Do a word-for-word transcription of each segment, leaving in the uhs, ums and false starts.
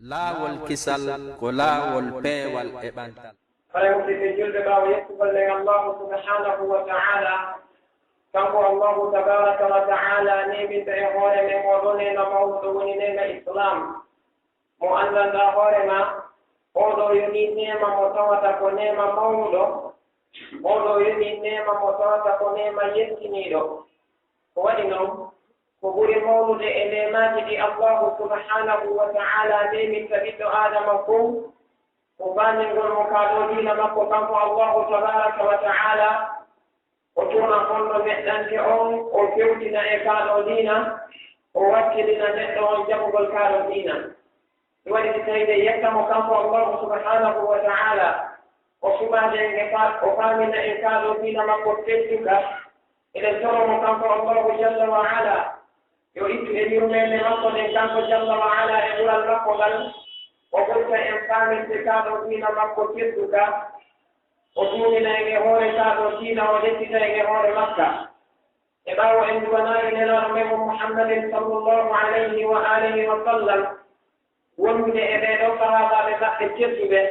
Laawol kisal ko laawol peewal e ɓantal. Hara musidɓe julɓe, ɓaawo yettugol nden Allahu subhanahu wa ta'ala, kanko Allahu tabaraka wa ta'ala neeminɗo e hoore men oo ɗoo neema mawɗo woni neema Islam. Mo anndanɗaa hoore maa, oo ɗoo yo nii neema mo tawata ko neema mawɗo, oo ɗoo yo nii neema mo tawata ko neema yettiniiɗo. Ko waɗi non, ko ɓuri mawnude e neemaaji ɗi Allahu subhanahu wa ta'ala neeminta ɓiɗɗo Aadama fow, ko faamingol mo kaa ɗoo diina makko kanko Allahu tabaraka wa ta'ala, o toona fonndo neɗɗanke on, o fewtina e kaa ɗoo diina, o wakkilina neɗɗo on jaɓugol kaa ɗoo diina. Ɗum waɗi si tawii ɗe yetta mo kanko Allahu subhanahu wa ta'ala, o suɓaade en e fa-, o faamina en kaa ɗoo diina makko tedduka, eɗen toro mo kanko Allahu jalla wa ala, yo ittu e yurmeende makko nden kanko jalla wa ala e ɓural makko ngal, o ɓurta en faaminde kaa ɗoo diina makko tedduka, o duumina en e hoore kaa ɗoo diina, o ƴettita en e hoore makka. E ɓaawo en duwanaali Nelaaɗo men on Muhammadin sallallahu alayhi wa alihi wa sallam, wondude e ɓee ɗoo sahaabaaɓe maɓɓe tedduɓe,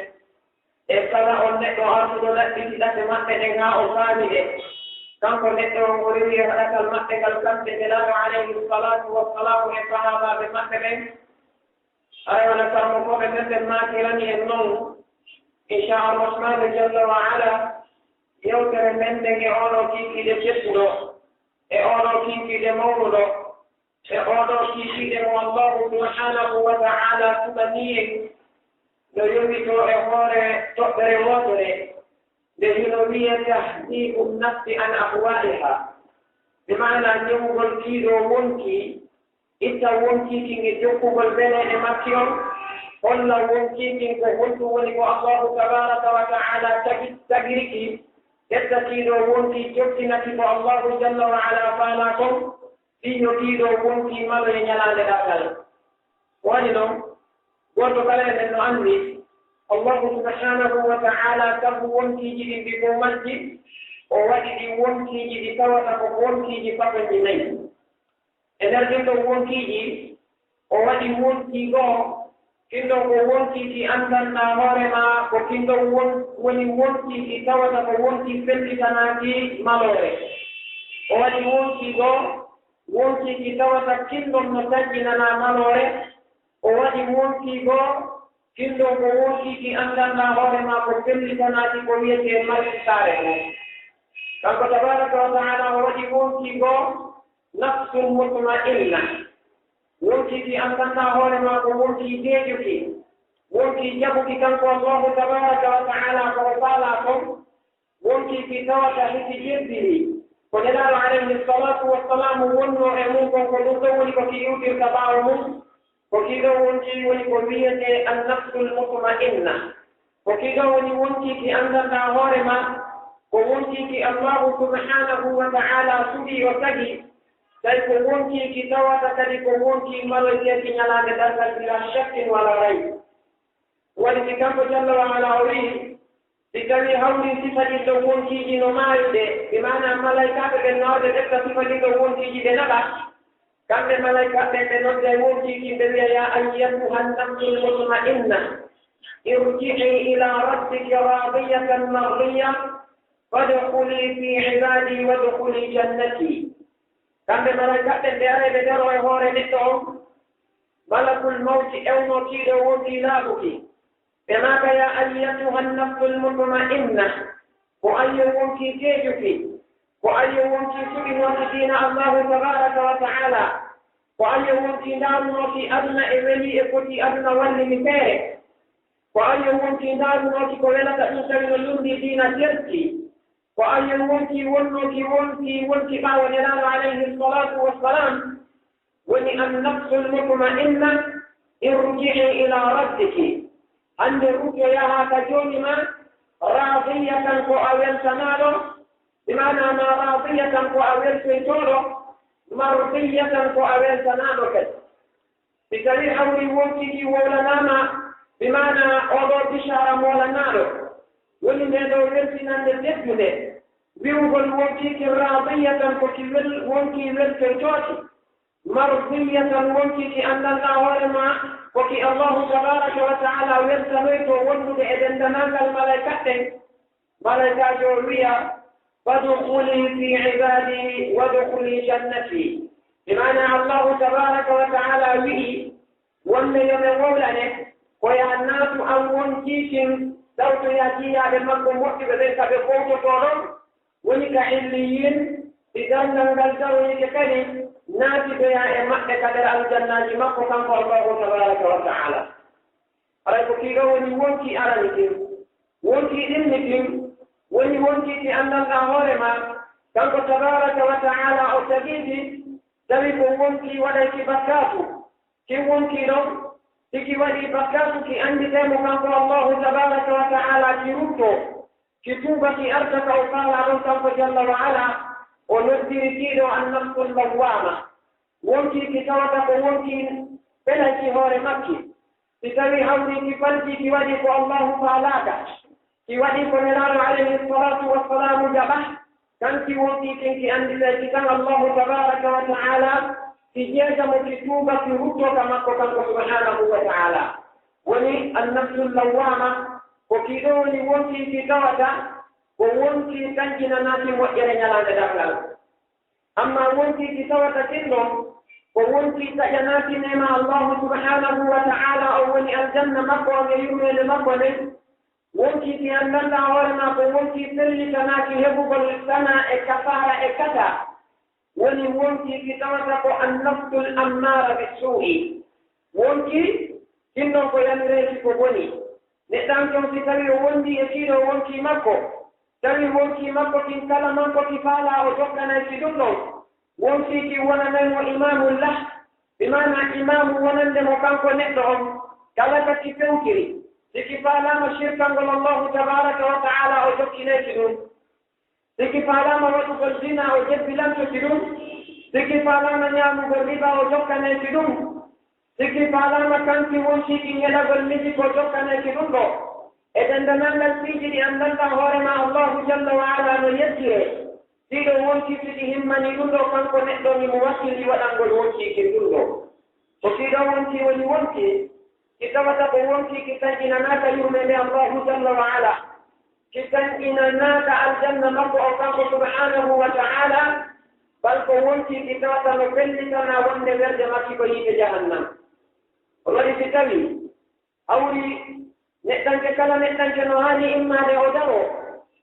e kala on neɗɗo artuɗo ɗaɓɓiti ɗate maɓɓe ɗen haa o faami ɗe, kanko neɗɗo on o rewi e raɗatal maɓɓe ngal kamɓe Nelaaɗo alayhi salatu wassalaamu e sahaabaaɓe maɓɓe ɓen. Aray wona karmokooɓe men ɓen maatirani en non, inchaa Arrahmaanu jalla wa ala, yewtere men nden e oo ɗoo kiikiiɗe tedduɗo, e oo ɗoo kiikiiɗe mawnuɗo, e oo ɗoo kiikiiɗe mo Allahu subhanahu wa ta'ala suɓanii en, no yowitoo e hoore toɓɓere wootere, nde hino wi'ee tahdibu nafsi an ahwaiha, bi maana ñemugol kii ɗoo wonkii, itta wonkii kin e jokkugol beleeɗe makki on, holla wonkii kin ko honɗum woni ko Allahu tabaraka wa ta'ala tagi, tagiri ki, ƴetta kii ɗoo wonkii jokkinaki ko Allahu jalla wa ala faalaa kon, fii yo kii ɗoo wonkii maloye ñalaande darngal. Ko waɗi non, gooto kala e men no anndi, Allahu subhanahu wa ta'ala tagu wonkiiji ɗin ɗi fow majji, o waɗi ɗi wonkiiji ɗi tawata ko wonkiiji fatonji nayi. E nder ɗin ɗon wonkiiji, o waɗi wonkii goo, kin ɗon ko wonkii ki anndanɗaa hoore maa, ko kin ɗon won-, woni wonkii ki tawata ko wonkii fellitanaaki maloore. O waɗi wonkii goo, wonkii ki tawata kin ɗon no taƴƴinanaa maloore. O waɗi wonkii goo, kin ɗon ko wonkii ki anndanɗaa hoore maa ko fellitanaaki ko wi'etee marki saare ko. Kanko tabaraka wa ta'ala o waɗi wonkii goo, nafsul mutma'inna. Wonkii ki anndanɗaa hoore maa ko wonkii deeƴuki, wonkii jaɓuki kanko Allahu tabaraka wa ta'ala ko o faalaa kon, wonkii ki tawata hiki jebbini ko Nelaaɗo alayhi salatu wassalaamu wonnoo e mun kon, ko ɗum ɗon woni ko ki iwtirta ɓaawo mun. Ko kii ɗoo wonkii woni ko wi'etee an-nafsul mutma'inna. Ko kii ɗoo woni wonkii ki anndanɗaa hoore maa, ko wonkii ki Allahu subhanahu wa ta'ala suɓii o tagi, tawi ko wonkii ki tawata kadi ko wonkii maloyteeki ñalaande darngal bilaa shakkin walaa rayb. Waɗi si kanko jalla wa ala o wi'i, si tawii hawrii sifa ɗin ɗon wonkiiji no maayude, bi maanaa malaykaaɓe ɓen no arde ƴetta sifa ɗin ɗon wonkiiji ɓe naɓa, kamɓe malaykaaɓe ɓen ɓe nodda e wonkii kin ɓe wi'a, yaa ayyatuhan nafsul mutma'inna, irji'i ila rabbiki radiyatan mardiyya, fadkhuli fi ibadi wadkhuli jannati. Kamɓe malaykaaɓe ɓen ɓe aray ɓe daroo e hoore neɗɗo on, malakul mawti ewnoo kii ɗoo wonkii laaɓuki. Ɓe maaka, yaa ayyatuhan nafsul mutma'inna, ko an yo wonkii deeƴuki, ko an yo wonkii suɓinooki diina Allahu tabaraka wa ta'ala, ko an yo wonkii ndaarunooki aduna e welii e fotii aduna wallini feere, ko an yo wonkii ndaarunooki ko welata ɗum tawi no lumbii diina jerti, ko an yo wonkii wonnooki wonkii wonki ɓaawo Nelaaɗo alayhi salatu wassalam, woni an-nafsul mutma'inna, irji'i ila rabbiki. Hannde rutto yahaa ka Joomi maa, raadiyatan ko a weltanaaɗo, bi maanaa ma raadiyatan ko a weltoytooɗo, mardiyatan ko a weltanaaɗo kadi. Si tawii hawri wonkii kii wowlanaama, bi maanaa oo ɗoo bishaara moolanaaɗo, woni ndee ɗoo weltinannde teddunde, wi'ugol wonkii kin raadiyatan ko ki wel-, wonkii weltoytooki. Mardiyatan, wonkii ki anndanɗaa hoore maa, ko ki Allaahu tabaaraka wa ta'aalaa weltanoytoo wondude e denndanangal malaykat ɓen. Malaykaajo on wi'a, "Fadkhuli fii ibaadii wadkhuli jannatii." Bi maanaa Allaahu tabaaraka wa ta'aalaa wi'i, wonde yo men wowlane, ko yaa naatu an wonkii kin, tawtoyaa jiyaaɓe makko moƴƴuɓe ɓen ka ɓe fowtotoo ɗon, woni ka Illiyyiin, si darngal ngal daroyike kadi, naatitoyaa e maɓɓe ka nder aljannaaji makko, kanko Allaahu tabaaraka wa ta'aalaa. Haray ko kii ɗoo woni wonkii arani kin. Wonkii ɗimmi kin, woni wonkii ki anndanɗaa hoore maa, kanko tabaaraka wa ta'aalaa o tagii ki, tawi ko wonkii waɗayki bakkaatu. Kin wonkii ɗon, si ki waɗii bakkaatu, ki annditee mo kanko Allaahu tabaaraka wa ta'aalaa, ki ruttoo, ki tuuba, ki arta ka o faalaa ɗon kanko jalla wa alaa, o noddiri kii ɗoo an-nafsul lawwaama. Wonkii ki tawata ko wonkii felayki hoore makki. Si tawii hawrii ki farjii ki waɗii ko Allaahu faalaaka, ki waɗii ko Nelaaɗo alayhi salaatu wa salaamu jaɓaa, kan ki wonkii kin ki annditay ki kan Allaahu tabaaraka wa ta'aalaa, ki jeeja mo, ki tuuba, ki ruttoo ka makko kanko subhaanahu wa ta'aalaa. Woni an-nafsul lawwaama, ko kii ɗoo woni wonkii ki tawata ko wonkii tanƴinanaaki moƴƴere ñalaande darngal. Ammaa wonkii ki tawata kin ɗon, ko wonkii taƴanaaki neema Allaahu subhaanahu wa ta'aalaa, on woni aljanna makko on e yurmeende makko nden. Wonkii ki anndanɗaa hoore maa, ko wonkii fellitanaaki heɓugol sanaa e kafaara e kataa. Woni wonkii ki tawata ko an-nafsul ammaara bis-suu'i. Wonkii kin ɗon ko yamireeki ko boni. Neɗɗanke on, si tawii o wondii e kii ɗoo wonkii makko, tawi wonkii makko kin kala man ko ki faalaa o jokkanay ki ɗun ɗon, wonkii kin wonanay mo imaamun lah, bi maanaa imaamu wonande mo kanko neɗɗo on, kala ka ki fewtiri. Si ki faalaama sirkangol Allaahu tabaaraka wa ta'aalaa o jokkinay ki ɗun. Si ki faalaama waɗugol zina o jebbilanto ki ɗun. Si ki faalaama ñaamugol riba o jokkanay ki ɗun. Si ki faalaama kan ki wonkii ki ñeɗagol misik o jokkanay ki ɗun ɗoo. E denndanangal piiji ɗi anndanɗaa hoore maa Allaahu jalla wa alaa no yettiree. Ɗii ɗoo wonkii si ɗi himmanii ɗun ɗoo, kanko neɗɗo on himo wakkilii waɗangol wonkii kin ɗun ɗoo. Ko kii ɗoo wonkii woni wonkii ki tawata ko wonkii ki tanƴinanaaka yurmeende Allaahu jalla wa alaa. Ki tanƴinanaaka aljanna makko on kanko subhaanahu wa ta'aalaa, bal ko wonkii ki tawata no fellitanaa wonde werde makki ko yiite jahannama. Onon waɗi si tawii hawri neɗɗanke kala neɗɗanke no haani immaade o daroo,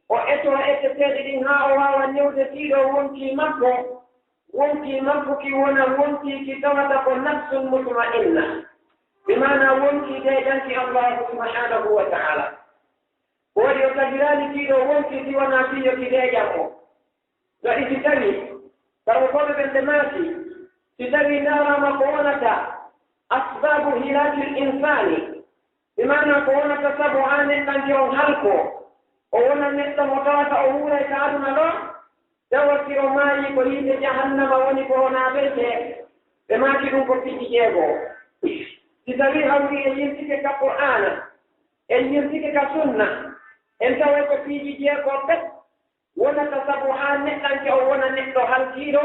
o etoo etteteeɗi ɗin haa o waawa newde kii ɗoo wonkii makko, wonkii makko ki wona wonkii ki tawata ko nafsun mutma'inna, bi maanaa wonkii deeƴanki Allaahu subhaanahu wa ta'aalaa. Ko waɗi o tagiraali kii ɗoo wonkii si wanaa fii yo ki deeƴan mo. Waɗi si tawii, karmokooɓe ɓen ɓe maaki, si tawii ndaaraama ko wonata asbaabu hilaakil insaani, bi maanaa ko wonata sabu haa neɗɗanke on halkoo, o wona neɗɗo mo tawata o wuuray ka aduna ɗoo, tawa si o maayii ko yiite jahannama woni ko o naatoytee, ɓe maaki ɗun ko piiji jeego. Si tawii hawri en yiltike ka Qur'aana, en yiltike ka Sunna, en taway ko piiji jeego pet wonata sabu haa neɗɗanke on wona neɗɗo halkiiɗo,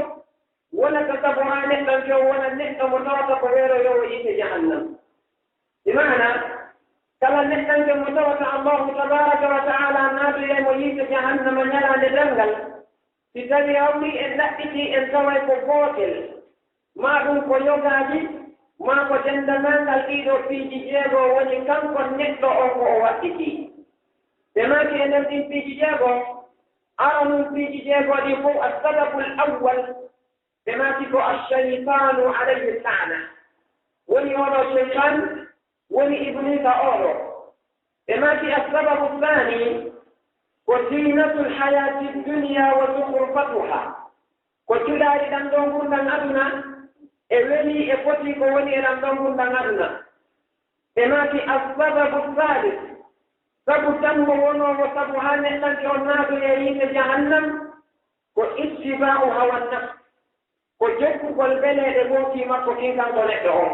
wonata sabu haa neɗɗanke on wona neɗɗo mo tawata ko weeroyoowo yiite jahannama. Bi maanaa, kala neɗɗanke mo tawata Allaahu tabaaraka wa ta'aalaa naatoyay mo yiite jahannama ñalaande darngal, si tawii hawri en ɗaɓɓitii en taway ko gootel, maa ɗun ko yogaaji, maa ko denndanangal ɗii ɗoo piiji jeego woni kanko neɗɗo on ko o waɗɗitii. Ɓe maaki e nder ɗin piiji jeego, aranun piiji jeego ɗin fow, as-sababul awwal, ɓe maaki ko ash-shaytaanu alayhi la'na. Woni oo ɗoo shaytaan, woni Ibliisa oo ɗoo. Ɓe maaki as-sababu thaani, ko ziinatul hayaati dunya wa zukhrufatuha. Ko cuɗaari ɗan ɗoo ngurndan aduna, e welii e fotii ko woni e ɗan ɗoo ngurndan aduna. Ɓe maaki as-sababu thalith, sabu tammo wonoowo sabu haa neɗɗanke on naatoya e yiite jahannam, ko ittiba'u hawan nafs, ko jokkugol beleeɗe wonkii makko kin kanko neɗɗo on.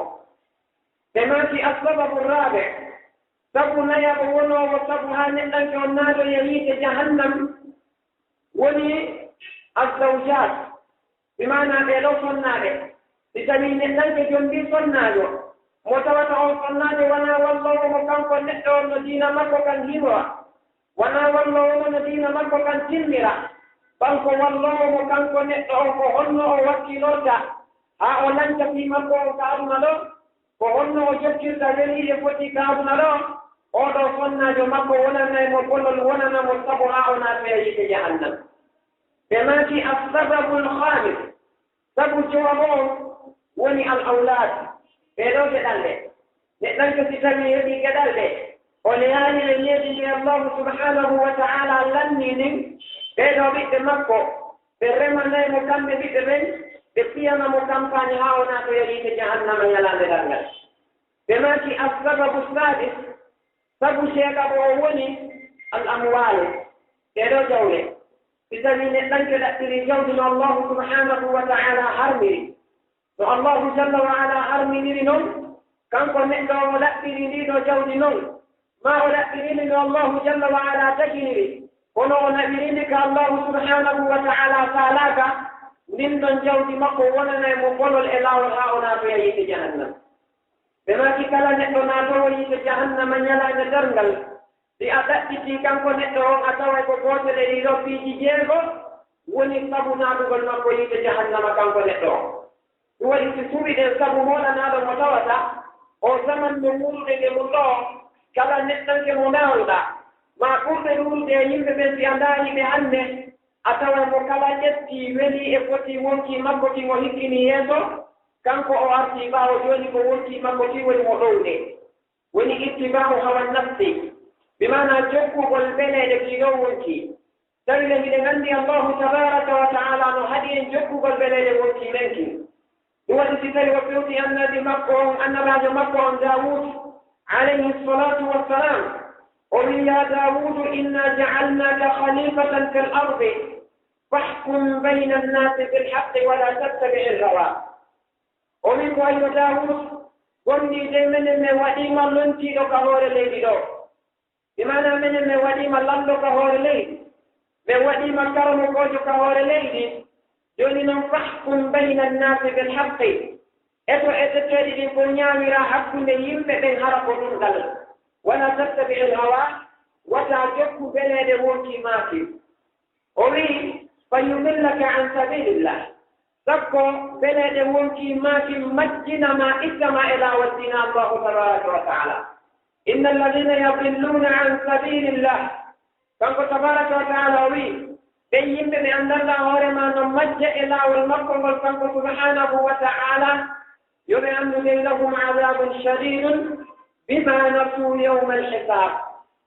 Ɓe maaki as-sababu rabi, sabu nayaɓo wonoowo sabu haa neɗɗanke on naatoya e yiite jahannam, woni az-zawjaat, bi maanaa ɓee ɗoo sonnaaɓe. Si tawii neɗɗanke jombii sonnaajo, mo tawata on sonnaajo wanaa walloowo mo kanko neɗɗo on no diina makko kan hiwra, wanaa walloowo mo no diina makko kan timmira, kanko walloowo mo kanko neɗɗo on, ko honno o wakkilorta haa o lanca fii makko on ka aduna ɗoo? Ko honno o jokirta weliiɗe foti ka aduna ɗoo? Oo ɗoo sonnaajo makko wonanay mo bolol, wonana mo sabu haa o naatoya yiite jahannama. Ɓe maaki, "As-sababul khamis." Sabu jowaɓo on woni al-awlaad, ɓee ɗoo geɗalɓe. Neɗɗanke si tawii heɓii geɗalɓe, o neyaali ɓe needi ndi Allaahu subhaanahu wa ta'aalaa lannii ndin, ɓee ɗoo ɓiɓɓe makko, ɓe remanay mo kamɓe ɓiɓɓe ɓen, ɓe fiyana mo kampaañ haa o naatoya yiite jahannama ñalaande darngal. Ɓe maaki, "As-sababu saadis." Sabu seeɗaɓo o woni al-amwaal, ɗee ɗoo jawle. Si tawii neɗɗanke ɗaɓɓirii jawdi no Allaahu subhaanahu wa ta'aalaa harmiri, no Allaahu jalla wa alaa harminiri non, kanko neɗɗo on o ɗaɓɓirii ndii ɗoo jawdi non, maa o ɗaɓɓirii ndi no Allaahu jalla wa alaa taginiri, kono o naɓirii ndi ka Allaahu subhaanahu wa ta'aalaa faalaaka, ndin ɗon jawdi makko wonanay mo bolol e laawol haa o naatoya yiite jahannama. Ɓe maaki, kala neɗɗo naatoowo yiite jahannama ñalaande darngal, si a ɗaɓɓitii kanko neɗɗo on, a taway ko gootel e ɗii ɗoo piiji jeego woni sabu naatugol makko yiite jahannama kanko neɗɗo on. Ɗum waɗi si suɓiɗen sabu moolanaaɗo mo tawata oo zaman no wuurude nge mun ɗoo, kala neɗɗanke mo ndaarunɗaa, maa ɓurɓe ɗuuɗude e yimɓe ɓen si a ndaarii ɓe hannde, a taway mo kala ƴettii welii e fotii wonkii makko kin o hikkinii yeeso, kanko o artii ɓaawo jooni ko wonkii makko kin woni mo ɗowde. Woni ittibaa'u hawan nafsi, bi maanaa jokkugol beleeɗe kii ɗoo wonkii. Tawi le miɗen anndi Allaahu tabaaraka wa ta'aalaa no haɗi en jokkugol beleeɗe wonkii men kin. Ɗum waɗi si tawi o fewti annabi makko on, annabaajo makko on Daawuud, alayhi salaatu wa salaam, o wi'i, "Yaa Daawuudu, innaa ja'alnaaka khaliifatan fil ardi, fahkum bayna nnaasi bil haqqi wa laa tattabi'il hawaa." O wi'i ko, "Ayyo Daawuud, gomɗii de menen men waɗii ma lontiiɗo ka hoore leydi ɗoo." Bi maanaa menen men waɗii ma lanɗo ka hoore leydi, men waɗii ma karamokoojo ka hoore leydi. Jooni non, "Fahkum bayna nnaasi bil haqqi." Eto eteteeɗi ɗin fow ñaamiraa hakkunde yimɓe ɓen hara ko ɗunɗal. "Wa laa tattabi'il hawaa," wata jokku beleeɗe wonkii maa kin. O wi'i, "Fa yudillaka an sabiilillah." Sakko beleeɗe wonkii maa kin majjina ma, itta ma e laawol diina Allaahu tabaaraka wa ta'aalaa. "Inna alladhiina yudilluuna an sabiilillah." Kanko tabaaraka wa ta'aalaa o wi'i, ɓen yimɓe ɓe anndanɗaa hoore maa no majja e laawol makko ngol kanko subhaanahu wa ta'aalaa, yo ɓe anndu de, "lahum adhaabun shadiidun bimaa nasuu yawmal hisaab."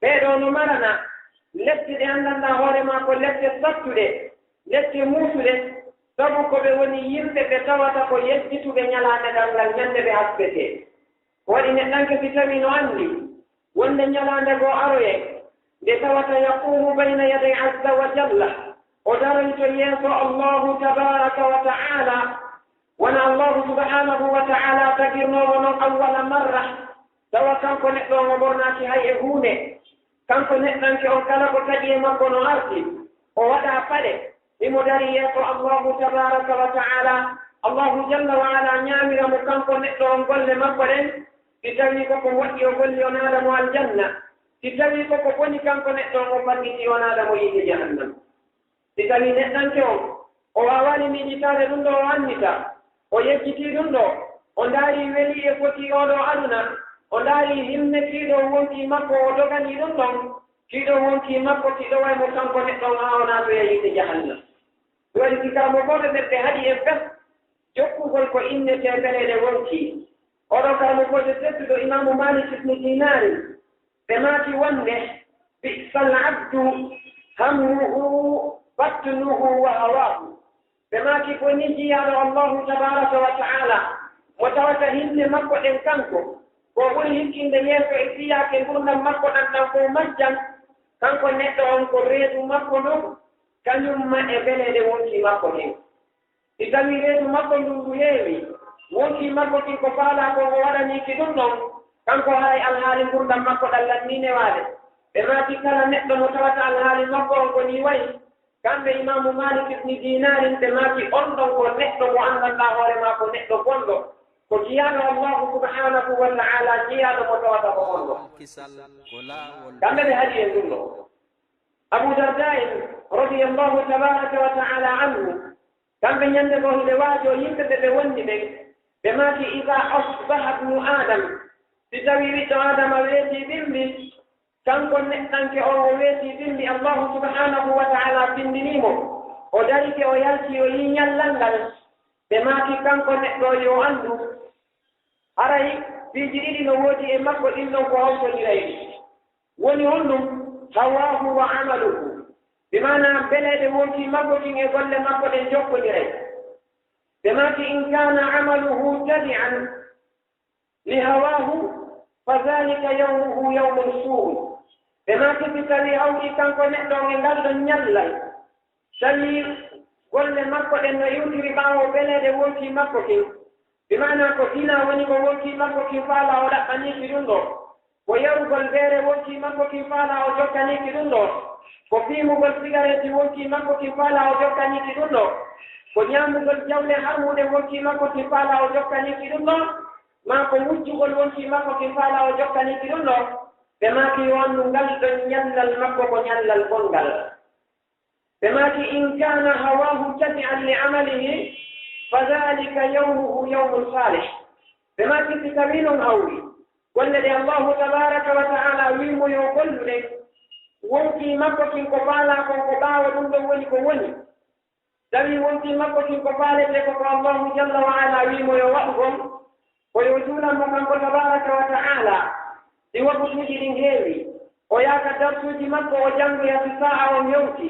Ɓee ɗoo no marana lepte ɗe anndanɗaa hoore maa ko lepte sattuɗe, lepte muusuɗe, sabu ko ɓe woni yimɓe ɓe tawata ko yejjituɓe ñalaande darngal, ñande ɓe hasbetee. Ko waɗi neɗɗanke si tawii no anndi wonde ñalaande goo aroyay, nde tawata yaquumu bayna yaday azza wa jalla, o daroyto yeeso Allaahu tabaaraka wa ta'aalaa, wona Allaahu subhaanahu wa ta'aalaa tagirnoomo non awwala marra, tawa kanko neɗɗo on o ɓornaaki hay e huunde. Kanko neɗɗanke on, kala ko taƴi e makko no arti, o waɗa paɗe, himo darii yeeso Allaahu tabaaraka wa ta'aalaa, Allaahu jalla wa alaa ñaamira mo kanko neɗɗo on golle makko ɗen, si tawii ko ko moƴƴi o golli, o naada mo aljanna, si tawii ko ko boni kanko neɗɗo on, o fanngitii, o naada mo yiite jahannama. Si tawii neɗɗanke on, o waawaali miijitaade ɗum ɗoo, o annita, o yejjitii ɗum ɗoo, o ndaarii welii e fotii oo ɗoo aduna, o ndaarii himme kii ɗoo wonkii makko, o doganii ɗum ɗon, kii ɗoo wonkii makko, kii ɗoway mo kanko neɗɗo on haa o naatoya yiite jahannama. Ɗum waɗi si karamokooɓe ɓen ɓe haɗi en fes jokkugol ko innetee beleeɗe wonkii. Oo ɗoo karamokoojo tedduɗo, Imaamu Maalik ibnu Diinaari, ɓe maaki wonde, "Bi'sal abdu hammuhu batnuhu wa hawaahu." Ɓe maaki ko nii jiyaaɗo Allaahu tabaaraka wa ta'aalaa, mo tawata himme makko ɗen kanko, ko ɓuri hikkinde yeeso e fiyaake ngurndan makko ɗan, ɗan fow majjan, kanko neɗɗo on ko reedu makko ndun, kañum ma e beleeɗe wonkii makko ɗen. Si tawii reedu makko ndun ndu heewi, wonkii makko kin ko faalaa kon o waɗanii ki ɗum ɗon, kanko haray alhaali ngurndan makko ɗan lannii newaade. Ɓe maaki kala neɗɗo mo tawata alhaali makko on ko nii wayi, Kamɓe Imaamu Maalik ibni Diinaarin ɓe maaki, on ɗon ko neɗɗo mo anndanɗaa hoore maa ko neɗɗo bonɗo, ko jiyaaɗo Allaahu subhaanahu wa ta'aala, jiyaaɗo mo tawata ko bonɗo. Kamɓe ɓe haɗi en ɗum ɗo. Abu Dardaa'in, radiyallaahu tabaaraka wa ta'aala anhu, kamɓe ñande goo hiɓe waajoo yimɓe ɓe ɓe wondi ɓen, ɓe maaki, "Idaa asbaha ibnu Aadam", si tawii ɓiɗɗo Aadama weetii bimbi, kanko neɗɗanke on o weetii bimbi, Allaahu subhaanahu wa ta'aala findinii mo, o darike, o yalti, o yii ñallal ngal, ɓe maaki kanko neɗɗo yo anndu, haray piiji ɗiɗi no woodi e makko, ɗin ɗon ko hawtondiray ɗi. Woni honɗum? Hawaahu wa amaluhu. Bi maanaa beleeɗe wonkii makko kin e golle makko ɗen jokkondiray. Ɓe maaki, "In kaana amaluhu tabi'an li hawaahu, fa zaalika yawmuhu yawmun suu'un." Ɓe maaki, si tawii hawri kanko neɗɗo on e ngal ɗon ñallal, tawii golle makko ɗen no iwtiri ɓaawo beleeɗe wonkii makko kin, bi maanaa ko dinaa woni ko wonkii makko kin faalaa o ɗaɓɓanii ki ɗum ɗoo, ko yarugol beere wonkii makko kin faalaa o jokkanii ki ɗum ɗoo, ko fiimugol sigareeti wonkii makko kin faalaa o jokkanii ki ɗum ɗoo, ko ñaamugol jawle harmuɗe wonkii makko kin faalaa o jokkanii ki ɗum ɗoo, maa ko wujjugol wonkii makko kin faalaa o jokkanii ki ɗum ɗoo, ɓe maaki yo anndu ngal ɗon ñallal makko ko ñallal bonngal. Ɓe maaki, "In kaana hawaahu tabi'an li amalihi, fa zaalika yawmuhu yawmun saalih." Ɓe maaki, si tawii non hawri golle ɗe Allaahu tabaaraka wa ta'aala wii mo yo gollu ɗen, wonkii makko kin ko faalaa kon ko ɓaawo ɗum ɗon woni ko woni. Tawii wonkii makko kin ko faaletee ko ko Allaahu jalla wa ala wii mo yo waɗu kon, ko yo juulan mo kanko tabaaraka wa ta'aala, si waktuuji ɗin heewi, o yaaka darsuuji makko o janngoya si saa'a on yawti.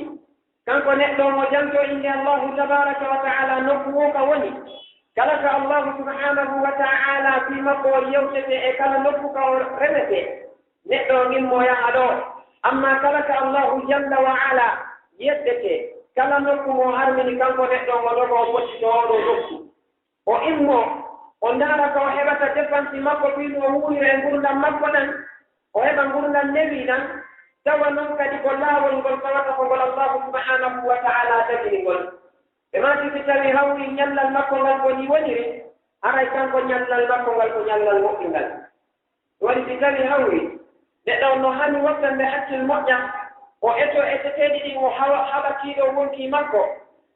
Kanko neɗɗo on o janto innde Allaahu tabaaraka wa ta'aala nokku woo ka woni. Kala ka Allaahu subhaanahu wa ta'aala fii makko on yewtetee e kala nokku ka o remetee, neɗɗo on immoo yaha ɗoo. Ammaa kala ka Allaahu jalla wa ala yeddetee, kala nokku mo harmini kanko neɗɗo on o doga o fottitoo oo ɗoo nokku. O immoo, o ndaara ko o heɓata defansi makko fii no o wuurira e ngurndan makko ɗan, o heɓa ngurndan newi ɗan, tawa non kadi ko laawol ngol tawata ko ngol Allaahu subhaanahu wa ta'aala dagini ngol. Ɓe maaki si tawii hawri ñallal makko ngal ko nii woniri, haray kanko ñallal makko ngal ko ñallal moƴƴungal. Waɗi si tawii hawri neɗɗo on no haani wattande hakkil moƴƴa, o etoo eteteeɗi ɗin, o hawa, haɓa kiiɗo wonkii makko.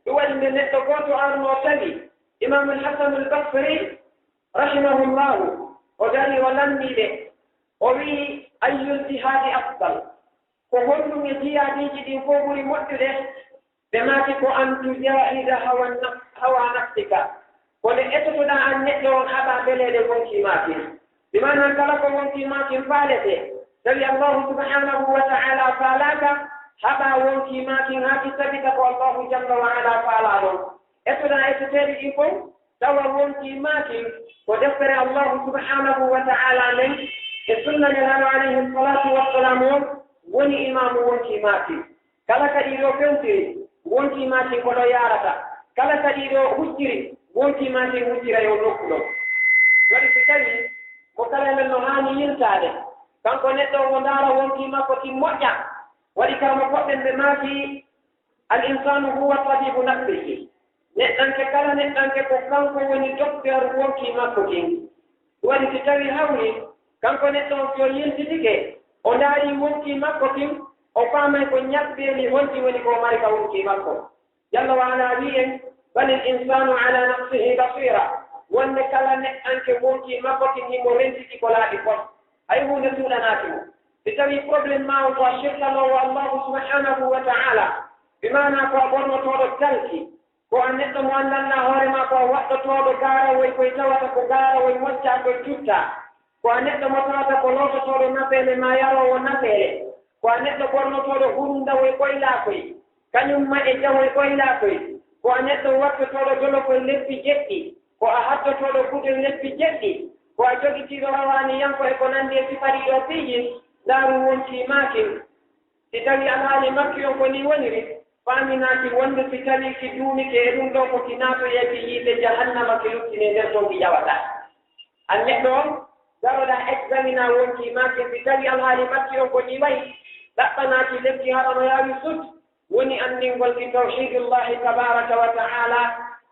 Ɗum waɗi nde neɗɗo gooto arnoo tawi Imaamul Hasanul Basri, rahimahullahu, o darii o lanndii ɓe, o wi'i, "Ayyul jihaadi afdal?" Ko honɗum e jihaadiiji ɗin fow ɓuri moƴƴude? Ɓe maaki ko an tujaahida hawa naf-, hawa nafsika. Ko nde etotoɗaa an neɗɗo on haɓaa beleeɗe wonkii maa kin. Bi maanaa kala ko wonkii maa kin faaletee, tawi Allaahu subhaanahu wa ta'aala faalaaka, haɓaa wonkii maa kin haa ki tabita ko Allaahu jalla wa ala faalaa ɗon. Etoɗaa eteteeɗi ɗin fow, tawa wonkii maa kin ko deftere Allaahu subhaanahu wa ta'aala nden e sunna Nelaaɗo alayhi salaatu wa salaamu on woni imaamu wonkii maa kin. Kala ka ɗii ɗoo fewtiri, wonkii maa kin ko ɗo yaarata. Kala ka ɗii ɗoo hucciri, wonkii maa kin huccira yo nokku ɗoo. Waɗi si tawii mo kala men no haani yiltaade, kanko neɗɗo on o ndaara wonkii makko kin moƴƴa. Waɗi kala mo koɗɗen ɓe maaki, "Al insaanu huwa tabiibu nafsihi." Neɗɗanke, kala neɗɗanke ko kanko woni dokteer wonkii makko kin. Waɗi si tawii hawri, kanko neɗɗo on si o yiltitike, o ndaarii wonkii makko kin, o faamay ko ñabbeeli honɗi woni ko o mari ka wonkii makko. Jalla wa ala wi'i en, "Balil insaanu ala nafsihi basiira." Wonde kala neɗɗanke wonkii makko kin himo rentiti ko laaɓi kon. Hay huunde suuɗanaaki mo. Si tawii problème maa on ko a shirkanoowo Allaahu subhaanahu wa ta'aala, bi maanaa ko a ɓornotooɗo talki, ko a neɗɗo mo anndanɗaa hoore maa ko a waɗɗotooɗo gaarawol koy tawata ko gaarawol moƴƴaa koy juttaa, ko a neɗɗo mo tawata ko loototooɗo nafeele maa yaroowo nafeele, ko a neɗɗo ɓornotooɗo hurundawoy koy laakoy, kañum ma e jawoy koy laakoy, ko a neɗɗo wattotooɗo dolokoy leppi jeɗɗi, ko a hattotooɗo kudoy leppi jeɗɗi, ko a jogitiiɗo rawaaniyanko e ko nanndi e sifariiɗo piiji, ndaaru wonkii maa kin. Si tawii alhaali makki on ko nii woniri, faaminaaki wonde si tawii ki duumike e ɗum ɗoo ko ki naatoyee ki yiite jahannama ki luttinee nder ton ki ƴawataa. An neɗɗo on, daroɗaa examinaa wonkii maa kin si tawii alhaali makki on ko nii wayi, ɗaɓɓanaa ki lekki hara no yaawi sut, woni anndingol ki tawhidullahi tabaraka wa ta'ala,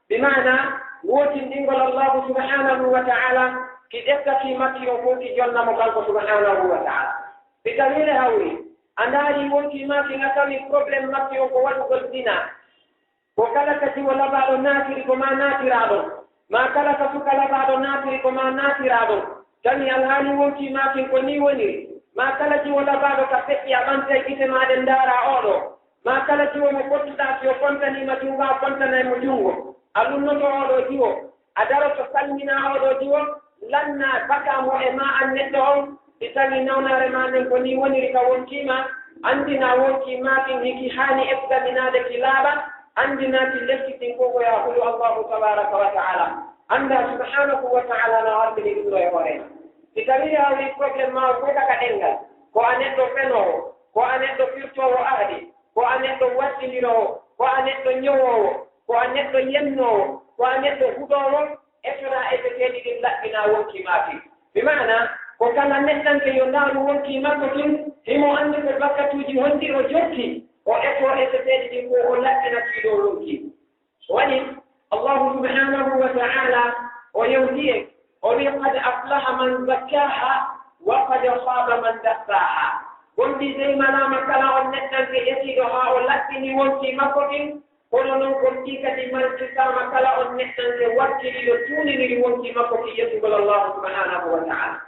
bi maana wootindingol Allahu subhanahu wa ta'ala, ki ƴetta ki makki o fof ki jonna mo kanko subhanahu wa ta'ala. Si tawiire hawri, a ndaari wonkii maa kin a tawi problème makki o ko waɗugol zina, ko kala ka jiwo labaaɗo naatiri ko maa naatiraaɗo, maa kala ka suka labaaɗo naatiri ko maa naatiraaɗo, tawi alhaali wonkii maa kin ko nii woniri, maa kala jiwo labaaɗo ka feƴƴi a ɓantay gite maa ɗen ndaaraa oo ɗoo, maa kala jiwo mo fottuɗaa si o fontanii ma junngo a fontanay mo junngo, a lunnoto oo ɗoo jiwo, a daroto salminaa oo ɗoo jiwo, lannaa bakaa mo e maa an neɗɗo on, si tawii nawnaare maa nden ko nii woniri ka wonkii maa, anndinaa wonkii maa kin hiki haani eksaminaade ki laaɓa, anndinaa ki lekki kin ko ko yaa hulu Allahu tabaraka wa ta'ala. Anndaa subhanahu wa ta'ala na wattini ɗum ɗo e hoore maa. Si tawii a hawri problème maa o fof ka ka ɗenngal, ko a neɗɗo fenoowo, ko a neɗɗo firtoowo ahdi, ko a neɗɗo wattindiroowo, ko a neɗɗo ñowoowo, ko a neɗɗo yennoowo, ko a neɗɗo huɗoowo, etoɗaa eteteeɗi ɗin laɓɓinaa wonkii maa kin. Bi maana, ko kala neɗɗanke yo ndaaru wonkii makko kin, himo anndi ko bakkatuuji honɗi o jokki, o etoo eteteeɗi ɗin ko o laɓɓina kii ɗoo wonkii. Waɗi Allahu subhanahu wa ta'ala o yewti en, o wi'i, "Qad aflaha man zakkaha, wa qad khaba man dassaha." Gomɗii dey malaama kala on neɗɗanke etiiɗo haa o laɓɓini wonkii makko kin, kono non gomɗii kadi malkisaama kala on neɗɗanke wakkiliiɗo tuuniniri wonkii makko kin yettugol Allahu subhanahu wa ta'ala.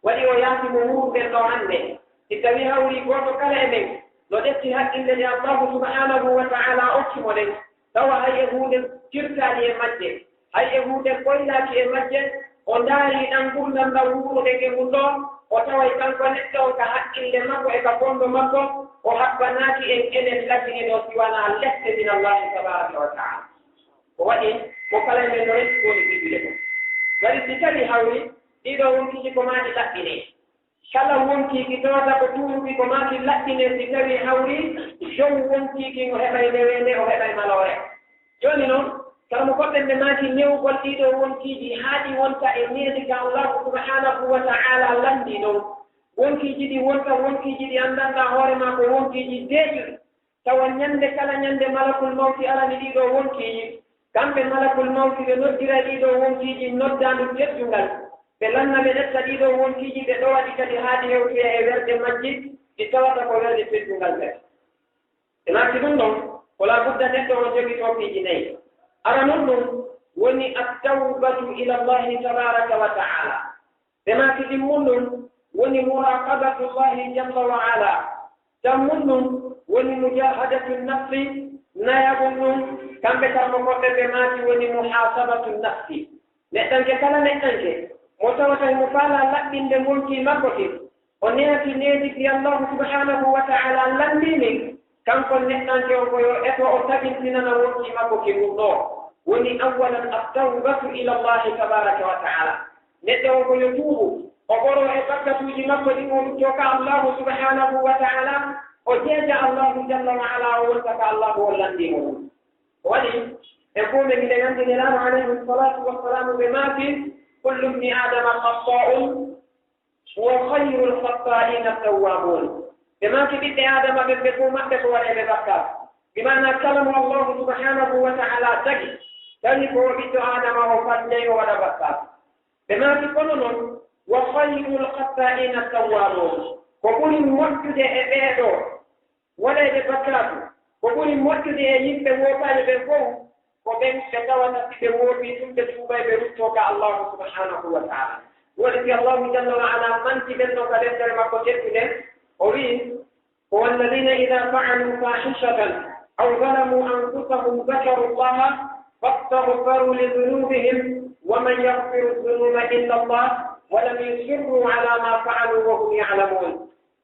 Waɗi o yaasi mo wuurden ɗoo hannde, si tawii hawrii gooto kala e men no ƴetti haqqille ɗe Allahu subhanahu wa ta'ala okki mo ɗen, tawa hay e huunde firtaali e majje, hay e huunde ɓoylaaki e majje, o ndaari ɗan ngurndan ndan wuuruɗen e mun ɗoo, o taway kanko neɗɗo on ka haqqille makko e ka fondo makko, o habbanaaki en enen ladini ɗoo si wanaa lette min Allahi tabaraka wa ta'ala. Ko waɗi mo kala e men no resi woni ɓiɗɗude ko. Ngari si tawi hawri, ɗii ɗoo wonkiiji ko maa ɗi laɓɓinee. Kala wonkii ki tawata ko tuuruki ko maa ki laɓɓinee si tawii hawri, dow wonkii kin o heɓay neweende, o heɓay maloore. Jooni non, kala mo goɗɗen ɓe maaki newugol ɗii ɗoo wonkiiji haa ɗi wonta e needi ka Allahu subhanahu wa ta'ala lanndii non. Wonkiiji ɗi wonta wonkiiji ɗi anndanɗaa hoore maa ko wonkiiji deeƴuɗi. Tawa ñannde kala ñannde malakul mawti arani ɗii ɗoo wonkiiji, kamɓe malakul mawti ɓe noddira ɗii ɗoo wonkiiji noddaandu teddungal, ɓe lanna ɓe ƴetta ɗii ɗoo wonkiiji ɓe ɗowa ɗi kadi haa ɗi hewtoya e werde majji, ɗi tawata ko werde teddungal kadi. E maaki ɗum ɗon, ko laa budda neɗɗo on jogitoo piiji nayi. Aranun ɗum woni at-tawbatu ila Allahi tabaraka wa ta'ala. Ɓe maaki ɗimmun ɗum woni muraqabatullahi jalla wa ala. Tammun ɗum woni mujahadatu nafsi. Nayaɓun ɗum, kamɓe karmokoɓe ɓe maaki woni muhasabatu nafsi. Neɗɗanke kala neɗɗanke mo tawata himo faalaa laɓɓinde wonkii makko kin, o neati needi ɗi Allahu subhanahu wa ta'ala lanndii min, kanko neɗɗanke on ko yo eto o tabintinana wonkii makko kin ɗum ɗoo. Woni awwalan at-tawbatu ila Allahi tabaraka wa ta'ala. Neɗɗo on ko yo tuubu, o ɓoroo e bakkatuuji makko ɗin, o ruttoo ka Allahu subhanahu wa ta'ala, o jeeja Allahu jalla wa ala, o wonta ka Allahu on lanndii mo ɗum. Ko waɗi, en fof men miɗen anndi Nelaaɗo alayhi salatu wassalamu ɓe maaki, "Kullu ibni Adama khatta'un, wa khayrul khatta'ina tawwabun." Ɓe maaki ɓiɓɓe Adama ɓen ɓe fof maɓɓe ko waɗeeɓe bakkaatu. Bi maana kala mo Allahu subhanahu wa ta'ala tagi, tawi ko o ɓiɗɗo Adama o fannday o waɗa bakkaatu. Ɓe maaki kono non, "Wa khayrul khatta'ina tawwabun." Ko ɓuri moƴƴude e ɓee ɗoo waɗeede bakkaatu, ko ɓuri moƴƴude e yimɓe woopaaɓe ɓen fof, ko ɓen ɓe tawata si ɓe woopii tun ɓe tuubay ɓe ruttoo ka Allahu subhanahu wa ta'ala. Waɗi si Allahu jalla wa ala manti ɓen ɗon ka deftere makko teddunde, o wi'i, "Huwa alladhina idha fa'alu fahishatan aw zalamu anfusahum dhakaru Allaha fastaghfaru li dhunubihim wa man yaghfiru dhunuba illa Allah wa lam yusirru ala ma fa'alu wa hum ya'lamun."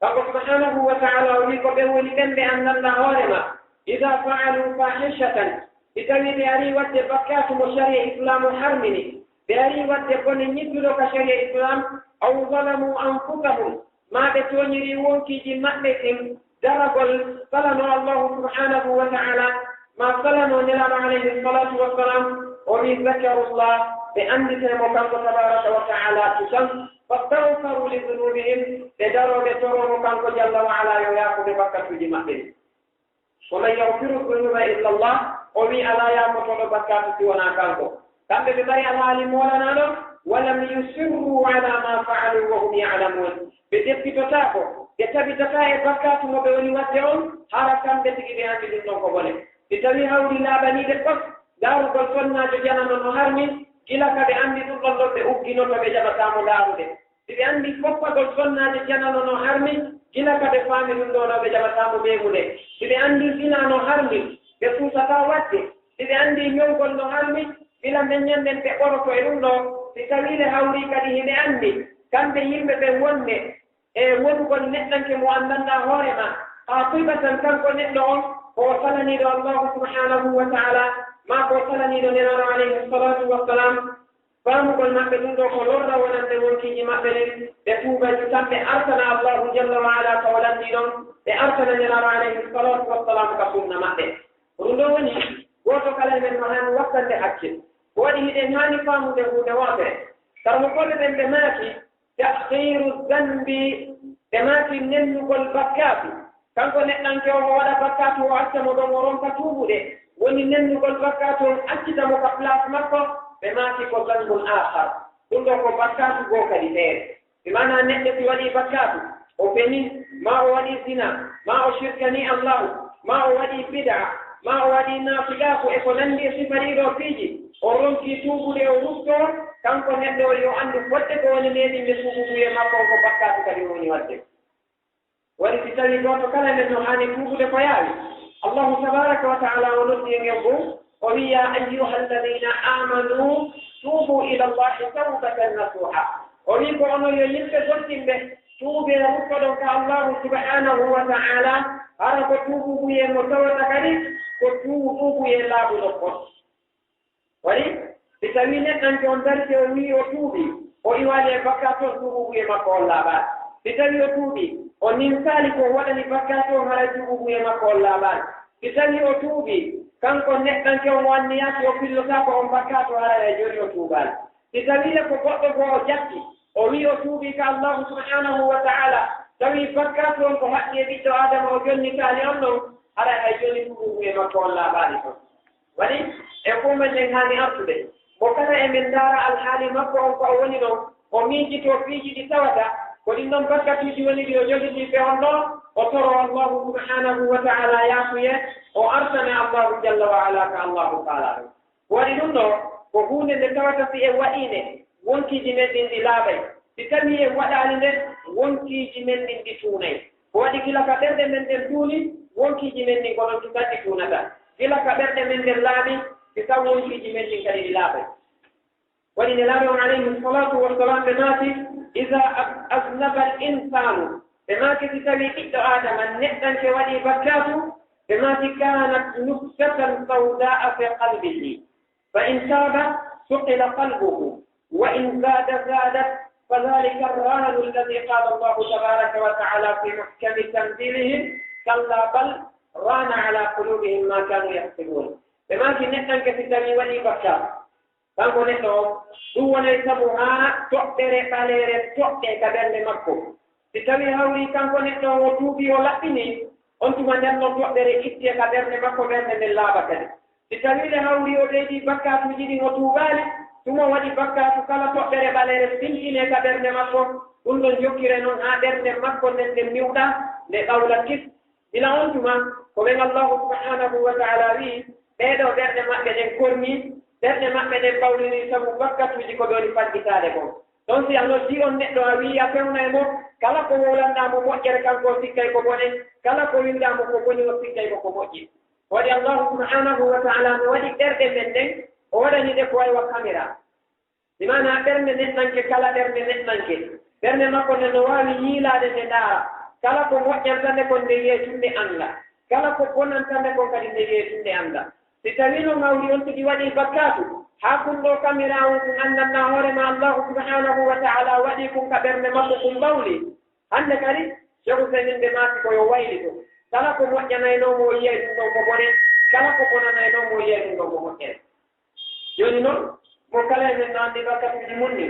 Kanko subhanahu wa ta'ala o wi'i ko ɓen woni ɓen ɓe anndanɗaa hoore ma. Idha fa'alu fahishatan, si tawii ɓe arii waɗde bakkaatu mo shari'a Islaamu harmini, ɓe arii waɗde bone ñidduɗo ka shari'a Islaam, aw zalamu anfusahum, maa ɓe tooñirii wonkiiji maɓɓe ɗin, daragol salanoo Allahu subhanahu wa ta'ala, maa salanoo Nelaaɗo alayhi salatu wassalam, o wi'i, "Zakarullah," ɓe annditay mo kanko tabaraka wa ta'ala tutan, "fastaghfaru li dhunubihim," ɓe daroo ɓe toroo mo kanko jalla wa ala yo yaafo ɓe bakkatuuji maɓɓe ɗin. Wa man yaghfiru dhunuba illa Allah, o wi alaa yaafotooɗo bakkaatu si wonaa kanko. Kamɓe ɓe mari alhaali moolanaaɗo, wa lam yusirru ala ma fa'alu wa hum ya'lamun. Ɓe deppitotaako, ɓe tabitataa e bakkaatu mo ɓe woni waɗde on, hara kamɓe tigi ɓe anndi ɗum ɗon ko bone. Si tawii hawri laaɓaniiɓe fof, ndaarugol sonnaajo janano no harmi, gila ka ɓe anndi ɗum ɗon ɗon ɓe ugginoto ɓe jaɓataa mo ndaarude. Si ɓe anndi foppagol sonnaajo janano no harmi, gila ka ɓe faami ɗum ɗoo ɗoo ɓe jaɓataa mo meemude. Si ɓe anndi zina no harmi, ɓe fuusataa waɗde. Si ɓe anndi ñowgol no harmi, gila meññan nden ɓe ɓoroto e ɗum ɗoo. Si tawii le hawri kadi hiɓe anndi, kamɓe yimɓe ɓen wonde e wonugol neɗɗanke mo anndanɗaa hoore maa, haa tuybatan kanko neɗɗo on ko o salaniiɗo Allaahu subhaanahu wa ta'ala, maa ko o salaniiɗo Nelaaɗo alayhi salaatu wa salaam, faamugol maɓɓe ɗum ɗoo ko lorra wonande wonkiiji maɓɓe ɗin, ɓe tuuba e kamɓe artana Allaahu jalla wa ala ka o lanndii ɗon, ɓe artana Nelaaɗo alayhi salaatu wa salaam ka sunna maɓɓe. Ko ɗum ɗoo woni gooto kala e men no haani wattande hakkil. Ko waɗi hiɗen haani faamude huunde wootere. Karamokooɓe ɓen ɓe maaki, ta'khiru dhanbi, ɓe maaki nennugol bakkaatu. Kanko neɗɗanke o, mo waɗa bakkaatu, o acca mo ɗon, o ronka tuubude. Woni nennugol bakkaatu on, accita mo ka place makko, ɓe maaki ko dhanbun akhar. Ɗum ɗoo ko bakkaatu goo kadi feere. Bi maanaa neɗɗo si waɗii bakkaatu, o fenii, maa o waɗii zina, maa o shirkanii Allaahu, maa o waɗii bid'a, maa o waɗii naafiqaaku e ko nanndi e sifa ɗii ɗoo piiji, o ronkii tuubude, o ruttoo, kanko neɗɗo o yo anndu fodde ko woni neeɓinde tuububuye makko on ko bakkaatu kadi o woni waɗde. Waɗi si tawii gooto kala men no haani tuubude ko yaawi, Allaahu tabaaraka wa ta'ala o noddi en en fof, o wi'i, "Yaa ayyuhal ladhiina aamanuu tuubuu ilallaahi tawbatan nasuuha." O wi'i ko onon yo yimɓe gomɗinɓe, tuubee ruttoɗon ka Allaahu subhaanahu wa ta'ala, hara ko tuububuye mo tawata kadi ko tuububuye laaɓuɗo kon. Waɗi, si tawii neɗɗanke on darike o wi'i o tuubii, o iwaali e bakkaatu on, tuububuye makko on laaɓaali. Si tawii o tuubii, o ninsaali ko o waɗani bakkaatu on, haray tuububuye makko on laaɓaali. Si tawii o tuubii, kanko neɗɗanke on o anniyaaki o fillotaako on bakkaatu, haray hay jooni o tuubaali. Si tawii le ko goɗɗo goo o jatti, o wi'i o tuubii ka Allaahu subhaanahu wa ta'ala, tawi bakkaatu on ko haqqi e ɓiɗɗo Aadama o jonnitaali on non, haray hay jooni tuububuye makko on laaɓaali ton. Waɗi, e fof men en haani artude. Mo kala e men ndaara alhaali makko on ko o woni non, o miijitoo piiji ɗi tawata ko ɗin non bakkatuuji woni ɗi o jogiti ɓe on ɗoo, o toroo Allaahu subhaanahu wa ta'ala yaafuye, o artana Allaahu jalla wa ala ka Allaahu faalaa ɗum. Ko waɗi ɗum ɗoo, ko huunde nde tawata si en waɗii nde, wonkiiji men ɗin ɗi laaɓay. Si tawii en waɗaali nde, wonkiiji men ɗin ɗi tuunay. Ko waɗi gila ka ɓerɗe men ɗen tuuni, wonkiiji men ɗin ko ɗon tan ɗi tuunata. Gila ka ɓerɗe men ɗen laaɓi, si taw wonkiiji men ɗin kadi ɗi laaɓay. Waɗi Nelaaɗo on alayhi salaatu wa salaam ɓe maaki, "Iza aznaba al insaanu," ɓe maaki si tawii ɓiɗɗo Aadama neɗɗanke waɗii bakkaatu, ɓe maaki, "kaanat nuktatan sawdaa fi qalbihi." فإن تاب صقل قلبه، وإن زاد زادت، فذلك الران الذي قال الله تبارك وتعالى في محكم تنزيله، كلا بل ران على قلوبهم ما كانوا يكسبون. Ɓe maaki neɗɗanke si tawii waɗii bakkaatu, kanko neɗɗo on, ɗum wonay sabu haa toɓɓere ɓaleere toɓɓe ka ɓernde makko. Si tawii hawrii kanko neɗɗo on o tuubii o laɓɓinii, on tuma nden non toɓɓere ittee ka ɓernde makko, ɓernde nden laaɓa kadi. Si tawii le hawrii o ɓeydii bakkaatuuji ɗin o tuubaali, tuma waɗi bakkaatu kala toɓɓere ɓaleere sinkinee ka ɓernde makko, ɗum ɗon jokkiree non haa ɓernde makko nden nde miwɗa, nde ɓawla kis. Gila on tuma, ko ɓen Allaahu subhaanahu wa ta'ala wi'i, ɓee ɗoo ɓerɗe maɓɓe ɗen kornii, ɓerɗe maɓɓe ɗen ɓawlinii sabu bakkatuuji ko ɓe woni faggitaade kon. Ɗon si a noddii on neɗɗo a wi'i a fewna e mo, kala ko wowlanɗaa mo moƴƴere kanko o sikkay ko bone, kala ko wi'uɗaa mo ko boni o sikkay ko ko moƴƴi. Ko waɗi Allaahu subhaanahu wa ta'ala no waɗi ɓerɗe men ɗen, o waɗani ɗe ko way wa kamera. Bi maanaa ɓernde neɗɗanke, kala ɓernde neɗɗanke, ɓernde makko nden no waawi yiilaade nde ndaara. Kala ko moƴƴanta nde kon nde yeetunde annda. Kala ko bonanta nde kon kadi nde yeetunde annda. Si tawii non hawri on tigi waɗii bakkaatu, haa kun ɗoo kamera on kun anndanɗaa hoore maa Allaahu subhaanahu wa ta'ala waɗii kun ka ɓernde makko kun ɓawli. Hannde kadi, Sheikh Usaymin ɓe maaki ko yo waylito. Kala ko moƴƴanaynoo mo o yiyay ɗum ɗon ko bone, kala ko bonanaynoo mo o yiyay ɗum ɗon ko moƴƴere. Jooni non, mo kala e men no anndi bakkatuuji mun ni.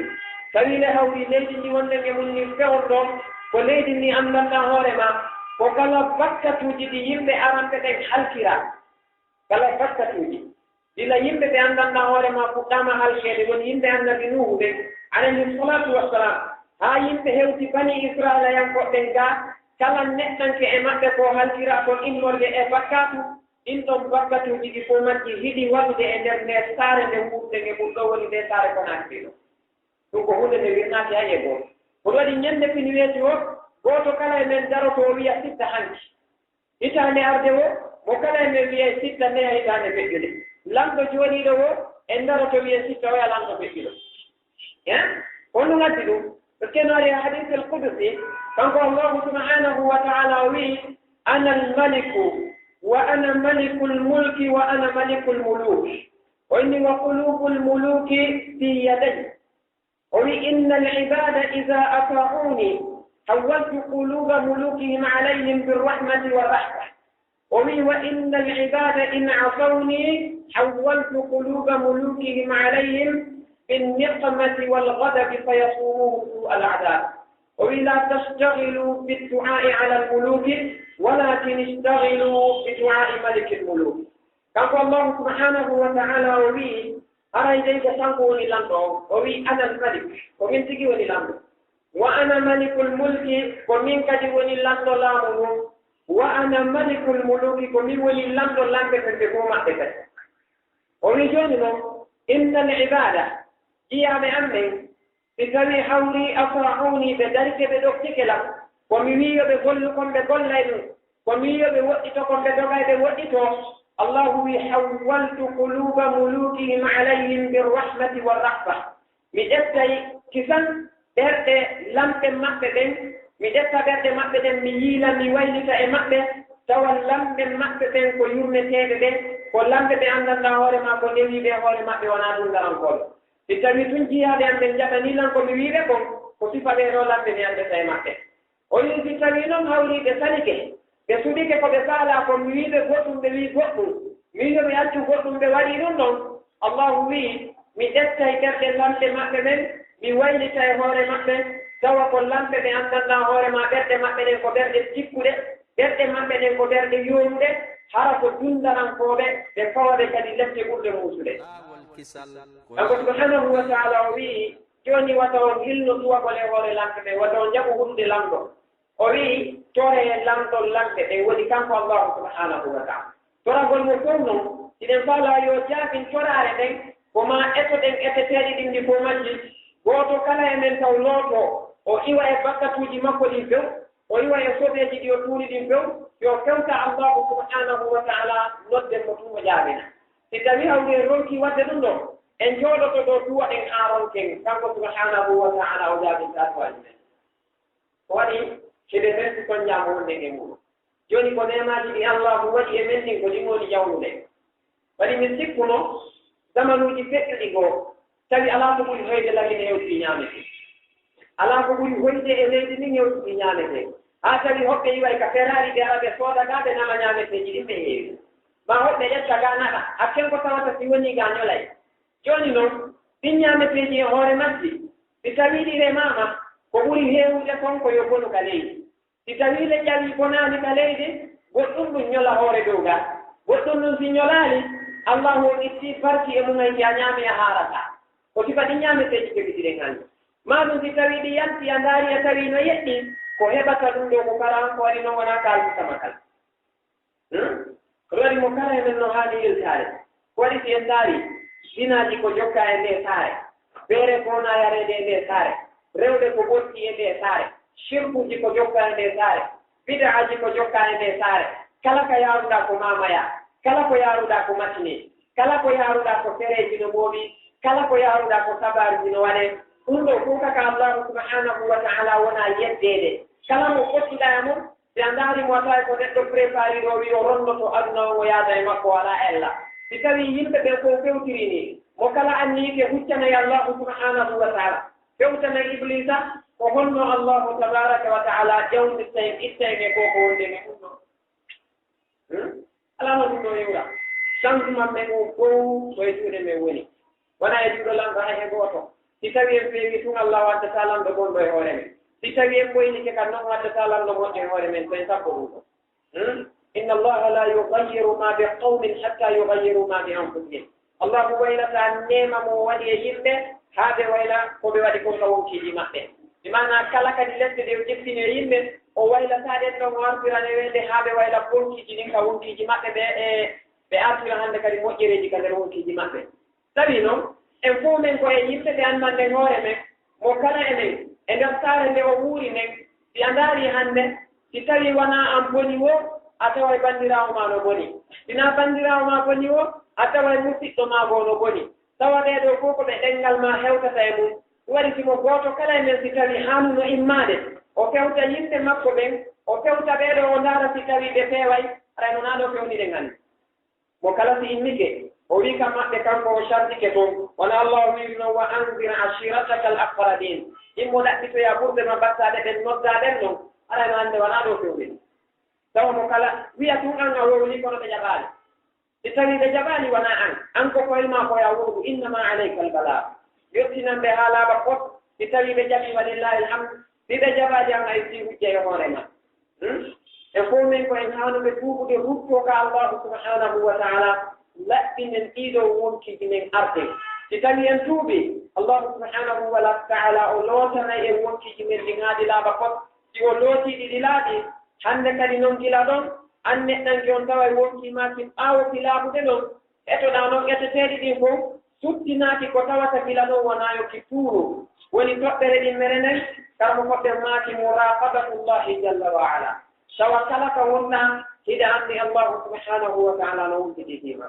Tawi le hawri leydi ndi wonɗen e mun ni fewon ɗon, ko leydi ndi anndanɗaa hoore maa. Ko kala bakkatuuji ɗi yimɓe aranɓe ɓen halkira. Kala bakkatuuji. Gila yimɓe ɓe anndanɗaa hoore maa fuɗɗaama halkeede, woni yimɓe Annabi Nuuhu ɓen, alayhi salaatu wassalam, haa yimɓe hewti Bani Israa'iilayankooɓe ɓen gaa, kala neɗɗanke e maɓɓe ko halkiraa ko immorde e bakkatu, ɗin ɗon bakkatuuji ɗi fow majji hiɗi waɗude e nder ndee saare nde wuurɗen e mum ɗoo, woni ndee saare Konaakiri ɗoo. Ɗum ko huunde nde wirnaaki hay e gooto. Ko ɗum waɗi ñannde fini weeti o, gooto kala e men daroto o wiya sitta hanki. Hitaande arde o, mo kala e men wiya sitta neha hitaande feƴƴude. Lanɗo jooɗiiɗo o, en daroto wiya sitta oya lanɗo feƴƴuɗo. Hein? Honɗum addi ɗum? Parce que no ari e hadith al-qudsi, kanko Allahu subhanahu wa ta'ala o wi'i, "Ana al-maliku, wa ana malikul mulki, wa ana malikul muluk." O inni, "Wa qulubul muluki fi yaday." O wi'i, "Inna al-ibada idha ata'uni, hawwaltu quluba mulukihim alayhim bir rahmati war rahmah." O wi'i, "Wa inna al-ibada in asawni, hawwaltu quluba mulukihim alayhim bin niqmati wal ghadabi fayasumuhum su'al adab." O wi'i, "La tashtaghilu bid du'a'i ala al-muluki, walakin ishtaghilu bi du'a'i malikil muluk." Kanko Allahu subhanahu wa ta'ala o wi'i, haray dey ko kanko woni lanɗo on. O wi'i, "Ana al-malik," ko min tigi woni lanɗo. "Wa ana malikul mulki," ko min kadi woni lanɗo laamu ngun. "Wa ana malikul muluki," ko min woni lanɗo lamɓe ɓen ɓe fow maɓɓe kadi. O wi'i jooni non, "Innal ibada," jiyaaɓe an ɓen, si tawii hawrii, ata'uni, ɓe darike, ɓe ɗoftike lam, ko mi wi'i yo ɓe gollu kon ɓe gollay ɗum, ko mi wi'i yo ɓe woɗɗito kon ɓe dogay ɓe woɗɗito, Allahu wi'i, "Hawwaltu quluba mulukihim alayhim bir rahmati war rahma." Mi ƴettay kisan ɓerɗe lamɓe maɓɓe ɓen, mi ƴetta ɓerɗe maɓɓe ɗen, mi yiila, mi waylita e maɓɓe, tawa lamɓe maɓɓe ɓen ko yurmeteeɓe ɓen, ko lamɓe ɓe anndanɗaa hoore maa ko newiiɓe e hoore maɓɓe, wonaa dunnarankooɓe. Si tawii tun jiyaaɓe an ɓen jaɓanii lan ko mi wi'i ɓe kon, ko sifa ɓee ɗoo lamɓe mi anndata e maɓɓe. O wi'i, si tawii non hawrii ɓe salike, ɓe suɓike ko ɓe faalaa kon, mi wi'i ɓe goɗɗum, ɓe wi'i goɗɗum, mi wi'i yo ɓe accu goɗɗum, ɓe waɗii ɗum ɗon, Allahu wi'i, mi ƴettay ɓerɗe lamɓe maɓɓe ɓen, mi waylita e hoore maɓɓe, tawa ko lamɓe ɓe anndanɗaa hoore maa, ɓerɗe maɓɓe ɗen ko ɓerɗe jikkuɗe, ɓerɗe maɓɓe ɗen ko ɓerɗe yooruɗe, hara ko dunndarankooɓe, ɓe fawa ɓe kadi lepte ɓurɗe muusude. Kanko subhanahu wa ta'ala o wi'i, jooni wata on hilno duwagol e hoore lamɓe ɓen, wata on jaɓu huɗude lanɗo. O wi'i, toree lanɗo lamɓe ɓen, woni kanko Allahu subhanahu wa ta'ala. Toragol mo fow non, hiɗen faalaa yo jaabin toraare nden, ko maa etoɗen eteteeɗi ɗin ɗi fow majji, gooto kala e men taw lootoo, o iwa e bakkatuuji makko ɗin few, o iwa e soɓeeji ɗi o tuuni ɗin few, yo fewta Allahu subhanahu wa ta'ala, nodden mo tun o jaabina. Si tawii hawri en ronkii waɗde ɗum ɗon, en jooɗoto ɗoo duwaɗen haa ronken, kanko subhanahu wa ta'ala o jaabintaa duwaaji men. Ko waɗi hiɗen renti sonnjaango wonde e muuɗum. Jooni ko neemaaji ɗi Allaahu waɗi e men ɗin ko ɗin woni jawnude. Waɗi min sikkuno zamanuuji feƴƴuɗi goo, tawi alaa ko ɓuri hoyde lagine hewtude ñaametee. Alaa ko ɓuri hoyde e leydi ndin hewtude ñaametee. Haa tawi hoɓɓe iway ka Ferrari ɓe ara ɓe sooda gaa ɓe nama ñaameteeji ɗin ɓe heewi. Maa hoɓɓe ƴetta gaa naɗa, hakken ko tawata si wonii gaa ñolay. Jooni non, ɗin ñaameteeji e hoore majji, si tawii ɗi remaama, ko ɓuri heewude kon ko yo bonu ka leydi. Si tawii leƴƴal bonaani ka leydi, goɗɗum ɗum ñola hoore dow gaa. Goɗɗum ɗum si ñolaali, Allaahu on ittii barki e mum, hay si a ñaamii a haarataa. Ko sifa ɗin ñaameteeji keɓitiɗen hannde. Maa ɗum si tawii ɗi yalti a ndaari a tawii no yeɗɗi, ko heɓata ɗum ɗoo ko kala ko waɗi non wonaa kaalisi sama kala. Hmm? Ko waɗi mo kala e men no haani yiltaade. Ko waɗi si en ndaari, zinaaji ko jokkaa e ndee saare, beere ko wonaa yareede e ndee saare, rewɓe ko ɓorti e ndee saare, sirkuuji ko jokkaa e ndee saare, bid'aaji ko jokkaa e ndee saare, kala ko yaaruɗaa ko maamaya, kala ko yaaruɗaa ko matinee, kala ko yaaruɗaa ko sereeji no ɓooɓi, kala ko yaaruɗaa ko sabaarji no waɗee, ɗum ɗoo fow kaka Allaahu subhanahu wa ta'ala wonaa yeddeede. Kala mo fottuɗaa e mum, si a ndaari mo a tawi ko neɗɗo préparé ɗo, wi o ronnoto aduna on, o yaada e makko, o alaa ella. Si tawii yimɓe ɓen fow fewtirii nii, mo kala anniyike huccanay Allaahu subhanahu wa ta'ala, fewtanay Ibliisa, ko honno Allaahu tabaaraka wa ta'ala ƴawnirta en, itta en e ko ko wonde men ɗum ɗoo? Hmm? Alaa no ɗum ɗoo iwra. Changement men o fow ko e juuɗe men woni. Wonaa e juuɗo lanɗo hay e gooto. Si tawii en feewii tun, Allaahu addataa lanɗo bonɗo e hoore men. Si Si tawii en ɓoynike kan non, waddataa lanɗo moƴƴo e hoore men, ko en sabbo ɗum ɗon. Hmm? Inna Allaha la yughayyiru ma bi qawmin hatta yughayyiru ma bi anfusihim. Allahu waylataa neema mo o waɗi e yimɓe haa ɓe wayla ko ɓe waɗi kon ka wonkiiji maɓɓe. Bi maanaa kala kadi lepte ɗe o jippini e yimɓe, o waylataa ɗen ɗon, o artirane weende haa ɓe wayla bonkiiji ɗin ka wonkiiji maɓɓe, ɓe, e, ɓe artira hannde kadi moƴƴereeji ka nder wonkiiji maɓɓe. Tawi non, en fof men ko e yimɓe ɓe anndanɗen hoore men, mo kala e men, e nder saare nde o wuuri nden, si a ndaarii hannde, si tawii wanaa an boni woo, a taway banndiraawo maa no boni. Si naa banndiraawo maa boni woo, a taway musiɗɗo maa goo no boni. Tawa ɓee ɗoo fof ko ɓe ɗemngal maa hewtata e mum. Ɗum waɗi si mo gooto kala e men si tawii haanuno immaade, o fewta yimɓe makko ɓen, o fewta ɓee ɗoo, o ndaara si tawii ɓe feeway, haray no naa ɗoo fewniɗen hannde. Mo kala si immike, o wi'i ka maɓɓe kanko o shartike ton, wano Allahu wiiri non, "Wa anzir ashirataka al-aqrabin." Immo ɗaɓɓitoyaa ɓurɓe ma battaaɗe ɓen noddaa ɓen non, haray no hannde wanaa ɗoo fewɓe. Tawa mo kala wi'a tun an a wowli kono ɓe jaɓaali. Si tawii ɓe jaɓaali wanaa an, an ko koye maa ko yaa wowlu, innama alayka al-balagh. Yottinan ɓe haa laaɓa fot, si tawii ɓe jaɓii walillahi alhamd, si ɓe jaɓaali an a ittii hujja e hoore ma. Hmm? En fof men ko en haanuɓe tuubude ruttoo ka Allahu subhanahu wa ta'ala, laɓɓinen ɗii ɗoo wonkiiji men arde. Si tawii en tuubii, Allahu subhanahu wa ta'ala o lootanay en wonkiiji men ɗin haa ɗi laaɓa fot. Si o lootii ɗi, ɗi laaɓii, hannde kadi non gila ɗon, an neɗɗanke on taway wonkii maa kin ɓaawo ki laaɓude ɗon, etoɗaa non eteteeɗi ɗin fof, suttinaaki ko tawata gila ɗon wonaa yo ki tuuru. Woni toɓɓere ɗin mere nden, Karamoko ɓe maaki muraqabatullahi jalla wa ala. Tawa kala ka wonɗaa, hiɗa anndi Allahu subhanahu wa ta'ala no wonkiditii ma.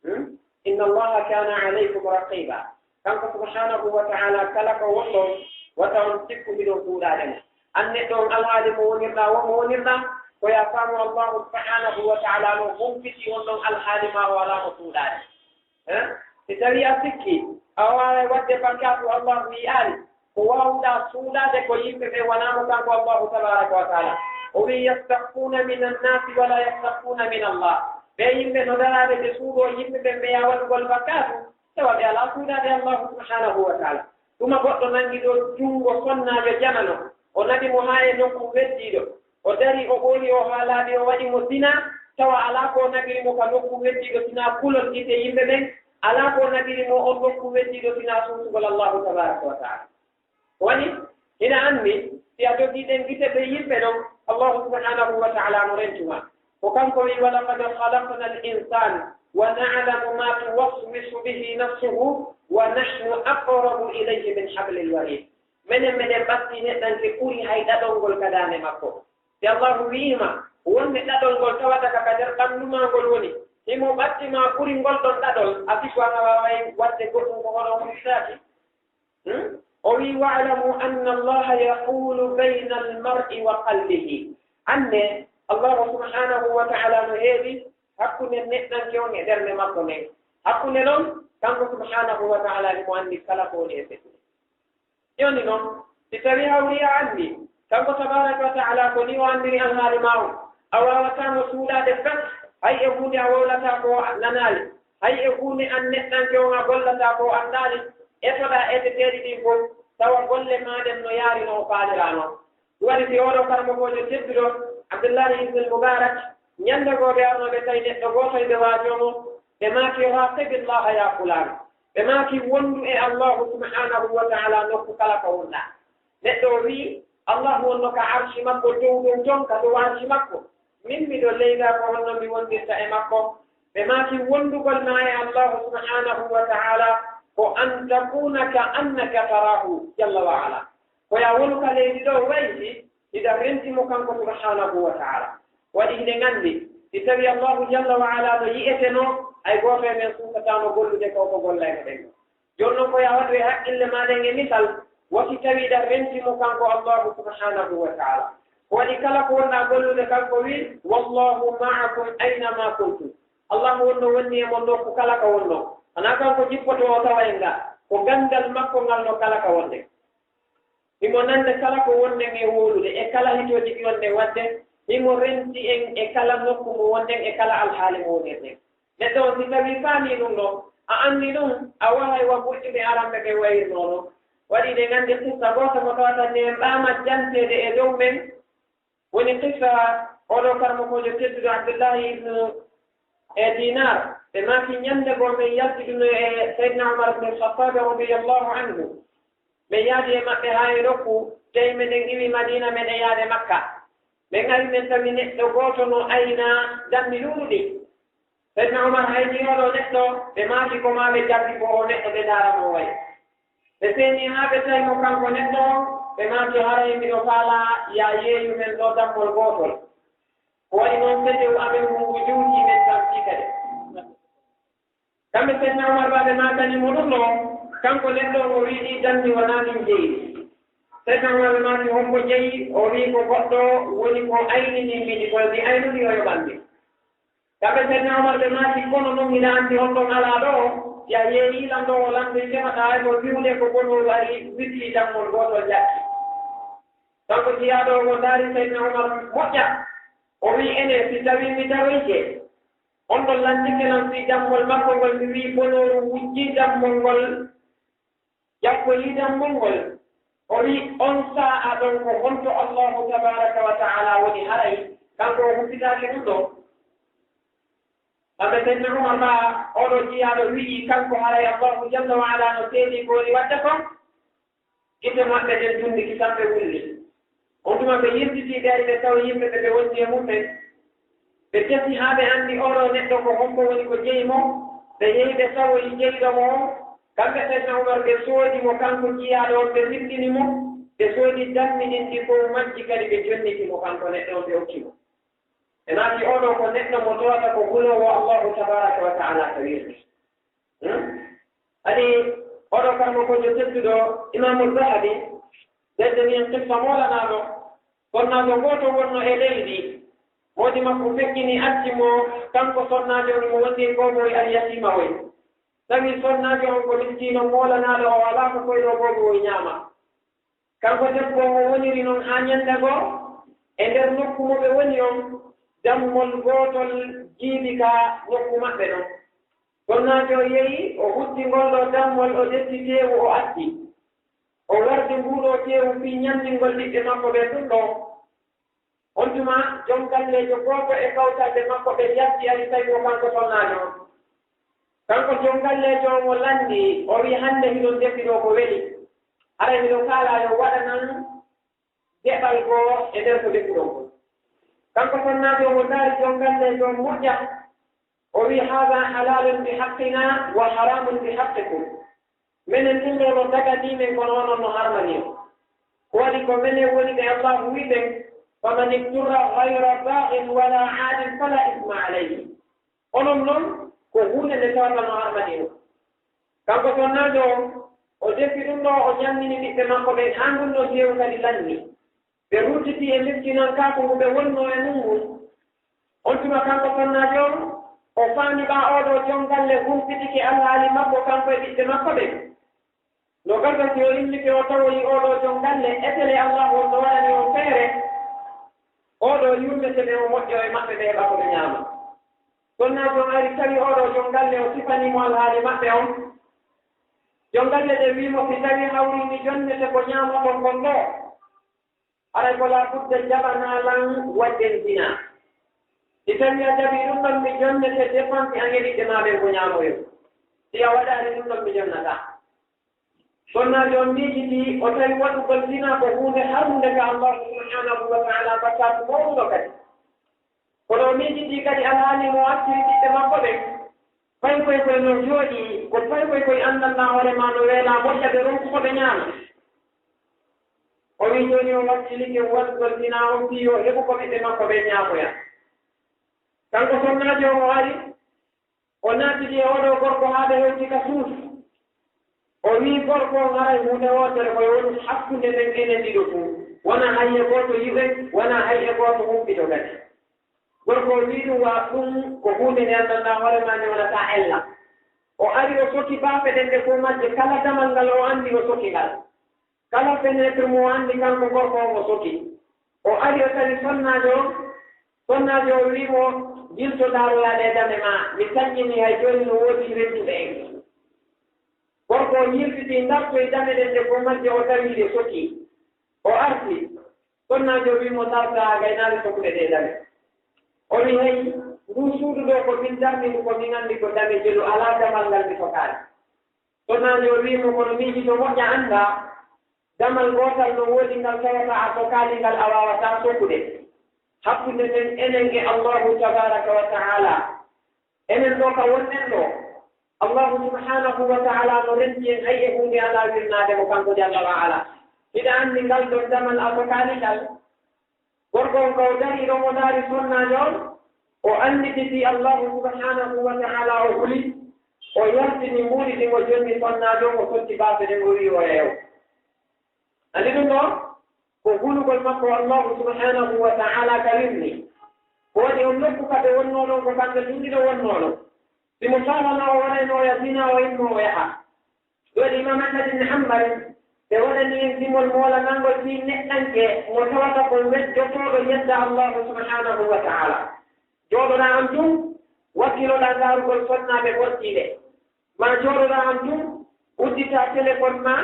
Hmm? Inna Allaha kana alaykum raqiba. Kanko subhanahu wa ta'ala kala ko wonɗon, wata on sikku hiɗon fuuɗaade mo. An neɗɗo on alhaali mo wonirɗaa, wo mo wonirɗaa, ko yaa faamu Allahu subhanahu wa ta'ala no humpiti on ɗon alhaali maa o alaa mo fuuɗaade. Eh? Si tawii a sikki, a waaway waɗde bakkaatu Allahu yi'aali, ko waawuɗaa suuɗaade ko yimɓe ɓe wanaa mo kanko Allahu tabaraka wa ta'ala. O wi'i, "Yastakhfuna minan nasi wa la yastakhfuna min Allah." Ɓe yimɓe no daraade ɓe suuɗoo yimɓe ɓen ɓe yaa waɗugol bakkaatu, tawa ɓe alaa suuɗaade Allahu subhanahu wa ta'ala. Tuma goɗɗo nangi ɗo junngo sonnaajo janano, o naɓi mo haa e nokku weddiiɗo. O darii, o ɓooli o haa laaɓi, o waɗi mo zina, tawa alaa ko o naɓiri mo ka nokku weddiiɗo sinaa kulol gite yimɓe ɓen, alaa ko o naɓiri mo on nokku weddiiɗo sinaa suusugol Allahu tabaraka wa ta'ala. Woni, hino anndi, si a dogii ɗen gite ɓe yimɓe ɗon, Allahu subhanahu wa ta'ala no rentu ma. Ko kanko wi'i, "Wa laqad khalaqna al-insana wa na'lamu ma tuwaswisu bihi nafsuhu wa nahnu aqrabu ilayhi min hablil warid." Menen, meɗen ɓattii neɗɗanke ɓuri hay ɗaɗol ngol ka daande makko. Si Allahu wi'iima wonde ɗaɗol ngol tawata ka, ka nder ɓanndu maa ngol woni, himo ɓatti ma ɓuri ngol ɗon ɗaɗol, a sikku an a waaway waɗde goɗɗum ko hono on wi'iraaki? Hmm? O wi'i, "Wa'lamu anna Allaha yahulu bayna al-mar'i wa qalbihi." Anne, Allahu subhanahu wa ta'ala no heewi hakkunde neɗɗanke on e ɓernde makko nden. Hakkunde non, kanko subhanahu wa ta'ala himo anndi kala ko woni e ɓernde. Jooni non, si tawii hawri a anndi, kanko tabaraka wa ta'ala ko nii o anndiri alhaali maa on, a waawataa mo suuɗaade fek, hay e huunde a wowlataa ko a nanaali, hay e huunde an neɗɗanke on a gollataa ko o anndaali, etoɗaa eteteeɗi ɗin fof, tawa golle maa ɗen no yaari no o faaliraa non. Ɗum waɗi si oɗo karamokoojo tedduɗo, Abdullahi ibn al-Mubarak, ñande goo ɓe arno ɓe tawi neɗɗo gooto e ɓe waajoo mo, ɓe maaki, "Raqibillaha ya fulaan." Ɓe maaki, "Wondu e Allahu subhanahu wa ta'ala nokku kala ko wonɗaa." Neɗɗo o wi'i, "Allahu wonno ka arshi makko dow dow ton, ka dow arshi makko. Min miɗo leyda, ko honno mi wondirta e makko?" Ɓe maaki, "Wondugol maa e Allahu subhanahu wa ta'ala ko an takuna ka annaka tarahu jalla wa ala." Ko yaa wonu ka leydi ɗo wayti, hiɗa renti mo kanko subhanahu wa ta'ala. Waɗi hiɗen anndi, si tawii Allahu jalla wa ala no yi'eteno, hay gooto e men suusataano gollude ko o gollayno ɗen. Jooni non ko yaa waɗu e haqqille maa ɗen e misal, wasi tawii hiɗa renti mo kanko Allahu subhanahu wa ta'ala. Ko waɗi kala ko wonɗaa gollude, kanko wi'i, "Wallahu ma'akum ayna ma kuntum." Allahu wonno wonni e mon nokku kala ko wonno. Hanaa kanko jippoto o tawa en ga, ko ganndal makko ngal no kala ko wonde. Himo nande kala ko wonɗen e wowlude, e kala hitooji ɗi wonɗen waɗde, himo renti en e kala nokku mo wonɗen, e kala alhaali mo wonirɗen. Neɗɗo on, si tawii faamii ɗum ɗo, a anndi ɗum, a waray wa moƴƴuɓe aranɓe ɓe wayirnoo non. Waɗi ɗe nganndi qissa gooto mo tawata nde en ɓaama janteede e dow men. Woni qissa oɗo karmokoojo tedduɗo Abdullahi ibnu e Dinar. Ɓe maaki ñande goo men yalti ɗum e Seydina Umar ibn Khattab radiyallahu anhu. Men yaadi e maɓɓe haa e nokku, tawi meɗen iwi Madina, meɗen yaade Makka. Men ari men tawi neɗɗo gooto no ayna dammi luuruɗi. Seydina Umar hayni oɗo neɗɗo, ɓe maaki ko maa ɓe jarri ko o neɗɗo ɓe ndaara mo wayi. Ɓe seeni haa ɓe tawi mo kanko neɗɗo on, ɓe maaki haray miɗo faalaa ya yeeyu men ɗo dammol gootol. Ko waɗi noon sedewu amen ngu ngu juuti men tan fii kadi. Kamɓe Seydina Umar ɓe maakani mo ɗum ɗo, kanko neɗɗo o wi'i ɗi dammi wonaa min jeyi. Seydina Umar ɓe maaki hombo jeyi, o wi'i ko goɗɗo woni ko aynini mi ɗi, ko mi aynuni o yoɓan mi. Kamɓe Seydina Umar ɓe maaki kono noon hiɗa anndi on ɗon alaa ɗo, ya yeeyi lan ɗo o lanndo keɓaɗaa hay ko wi'ude ko bonooru ari witti dammol gootol jakki. Kanko jiyaaɗo o mo ndaari Seydina Umar moƴƴa, o wi'i ene si tawii mi daroyke, on ɗon lanndike lan fii dammol makko ngol, mi wi'i bonooru wujji dammol ngol, jaggolii dammol ngol. O wi'i on saa'a ɗon ko honto Allahu tabaaraka wa ta'ala woni haray kanko o humpitaaki ɗum ɗo? Kamɓe Seydina Umar ma oɗo jiyaaɗo wi'i kanko haray Allahu jalla wa ala no seedi ko woni waɗde kon. Gite maɓɓe ɗen tunndiki tan ɓe wulli. On tuma ɓe yirtitii ɓe ari ɓe tawi yimɓe ɓe ɓe wondi e mum ɓen. Ɓe tesi haa ɓe anndi oɗo neɗɗo ko hombo woni ko jeyi mo. Ɓe yehi ɓe tawoyi jeyɗo mo on. Kamɓe Seydina Umar ɓe soodi mo kanko jiyaaɗo on, ɓe rippini mo. Ɓe soodi dammi ɗin ɗi fow majji kadi ɓe jonniti mo kanko neɗɗo on ɓe okki mo. Ɓe maaki oɗo ko neɗɗo mo towata ko huloowo Allahu tabaaraka wa ta'ala ka wirde. Hmm? Adi oɗo kammo ko jo tedduɗo Imaamul Zahabi, ɓeyde min qissa moolanaaɗo, sonnaajo gooto wonno e leydi, moodi makko feƴƴini acci mo, kanko sonnaajo on mo woni booboy al yatiima oy. Tawi sonnaajo on ko miskiino moolanaaɗo, o alaa ko koyɗo booboy ñaama. Kanko debbo o woniri noon haa ñannde goo, e nder nokku mo ɓe woni on, dammol gootol jiibi ka nokku maɓɓe ɗon. Sonnaajo o yehi, o hutti ngol ɗoo dammol, o ƴetti teewu, o addi. O wardi nguu ɗoo teewu fii ñanndingol ɓiɓɓe makko ɓen ɗum ɗoo. On tuma, jom galleejo gooto e kawtalɓe makko ɓe yalti, ari tawi mo kanko sonnaajo on. Kanko jom galleejo on o lanndii, o wi'i, hannde hiɗon defi ɗoo ko weli. Haray miɗo faalaa yo waɗanan geɓal goo e nder ko defuɗon kon. Kanko sonnaajo on o ndaari jom galleejo on moƴƴa, o wi'i, haaza halaalun bi haqqinaa wa haraamun bi haqqikum. Menen ɗum ɗoo no daganii men, kono onon no harmanii on. Ko waɗi ko menen woni ɓe Allaahu wi'i ɓen, faman idturra ghayra baaghin wala aadin fala isma alayhi. Onon non, ko huunde nde tawata no harmanii on. Kanko sonnaajo on, o defi ɗum ɗoo, o ñammini ɓiɓɓe makko ɓen, haa ngun ɗoo teewu kadi lanni. Ɓe ruttiti e miskinankaaku ngu ɓe wonnoo e mun ngun. On tuma kanko sonnaajo on, o faami ɓaa oo ɗoo jom galle humpitike alhaali makko kanko e ɓiɓɓe makko ɓen. No gasa si o immike o tawoyi oo ɗoo jom galle, etele Allaahu on no waɗani on feere. Oo ɗoo yurmete ɓe, o moƴƴo e maɓɓe, ɓe heɓa ko ɓe ñaama. Sonnaajo on ari tawi oo ɗoo jom galle, o sifanii mo alhaali maɓɓe on. Jom galle ɗen wi'i mo, si tawii hawri mi jonnete ko ñaamoton kon ɗoo, haray ko laa budda jaɓanaa lan waɗden zinaa. Si tawii a jaɓii ɗum ɗon, mi jonnete dépense an e ɓiɓɓe maa ɓen ko ñaamoyon. Si a waɗaali ɗum ɗon, mi jonnataa. Sonnaajo on miijitii, o tawi waɗugol zinaa ko huunde harmunde ka Allaahu subhaanahu wa ta'aalaa, bakkaatu mawnuɗo kadi. Kono o miijitii kadi alhaali mo acciri ɓiɓɓe makko ɓen, fay koy koy no jooɗii, ko fay koy koy anndanɗaa hoore maa no weelaa moƴƴa ɓe ronku ko ɓe ñaama. O wi'i jooni o wakkilike waɗugol zinaa on fii yo heɓu ko ɓiɓɓe makko ɓen ñaamoya. Kanko sonnaajo on o ari, o naatidi e oo ɗoo gorko haa ɓe hewti ka suudu. O wi'i gorko on, haray huunde wootere ko e woni hakkunde men enen ɗiɗo tun. Wonaa hay e gooto yi'u en, wonaa hay e gooto humpito kadi. Gorko on wi'i ɗum, wa ɗum ko huunde nde anndanɗaa hoore maa nde wonata ella. O ari o soki baafe ɗen ɗe fow majje, kala damal ngal o anndi o soki ngal. Kala fenêtre mo o anndi kanko gorko on o soki. O ari o tawi sonnaajo on, sonnaajo on wi'i mo, jilto ndaaroyaa ɗee dame maa, mi sañƴinii hay jooni no woodi rentuɓe en. Gorko Ko yiltiti ndartoy dame ɗen ɗe goo majje, o tawi ɗe sokii. O arti, sonnaajo wii mo, "Ndartaa, gaynaali sokude ɗee dame." O wii, "Hey, nduu suudu ɗoo ko min darni ndu, ko min anndi ko dame jelu, alaa damal ngal mi sokaali." Sonnaajo wii mo, "Kono miijito moƴƴa, anndaa, damal gootal no woodi ngal tawata a sokaali ngal, a waawataa sokude. Hakkunde men enen e Allaahu tabaaraka wa ta'aalaa, enen ɗoo ka wonɗen ɗoo, Allaahu subhaanahu wa ta'aalaa no renti en, hay e huunde alaa wirnaade mo kanko jalla wa ala. Hiɗa anndi ngal ɗon damal a sokaali ngal?" Gorko on ka o darii ɗon, o ndaari sonnaajo on, o annditi fii Allaahu subhaanahu wa ta'aalaa, o huli, o yaltini mbuuɗi ɗin, o jonni sonnaajo on, o sotti baafe ɗen, o wi'i o yeewa. Anndi ɗum ɗoo, ko hulugol makko Allaahu subhaanahu wa ta'aalaa ka wirni. Ko waɗi on nokku ka ɓe wonnoo ɗon, ko kamɓe tun ɗiɗo wonnoo ɗon. Si mo faalano o waɗayno oya zina, o immo o yaha. Ɗo waɗi Imaam Ahmad ibn Hanbal, ɓe waɗani en simol moolanangol fii neɗɗanke mo tawata ko weddotooɗo yedda Allaahu subhaanahu wa ta'aalaa. Jooɗoɗaa an tun, wakkiloɗaa ndaarugol sonnaaɓe ɓortiiɓe. Maa jooɗoɗaa an tun, udditaa téléphone maa,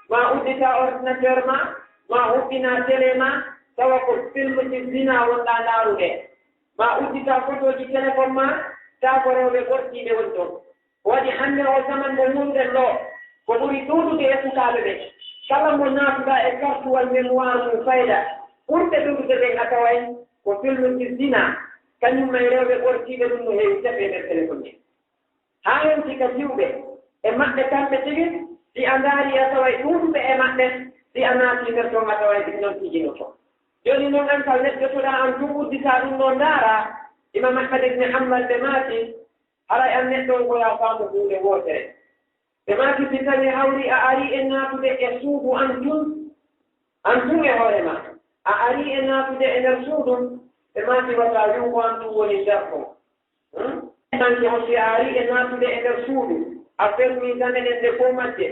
maa udditaa ordinateur maa, maa huɓɓinaa télé maa, tawa ko film ji zina wonɗaa ndaarude. Maa udditaa fotooji téléphone maa, taa ko rewɓe ɓortiiɓe woni ton. Ko waɗi hannde oo zaman mo wonɗen ɗoo, ko ɓuri ɗuuɗude e sukaaɓe ɓen, kala mo naatuɗaa e kartuwal mémoire mum fayda, ɓurɓe ɗuuɗude ɓen a taway ko filmuji zina, kañum e rewɓe ɓortiiɓe, ɗum no heewi sefe e nder téléphone ɗin. Haa yonti ka jiwɓe e maɓɓe kamɓe tigi, si a ndaarii a taway ɗuuɗuɓe e maɓɓe, si a naatii nder ton a taway ɗum non tijinoto. Jooni non an kal neɗɗo toɗaa an tun udditaa ɗum ɗoo ndaaraa, Imaam Ahmad ibn Hanbal ɓe maaki, haray an neɗɗo on ko yaa faamu huunde wootere. Ɓe maaki, si tawii hawri a arii e naatude e suudu an tun, an tun e hoore maa, a arii e naatude e nder suudu, ɓe maaki, wata wi'u ko an tun woni nder ton. Hmm? Tanke on si a arii e naatude e nder suudu, a fermii dame ɗen ɗe fow majje,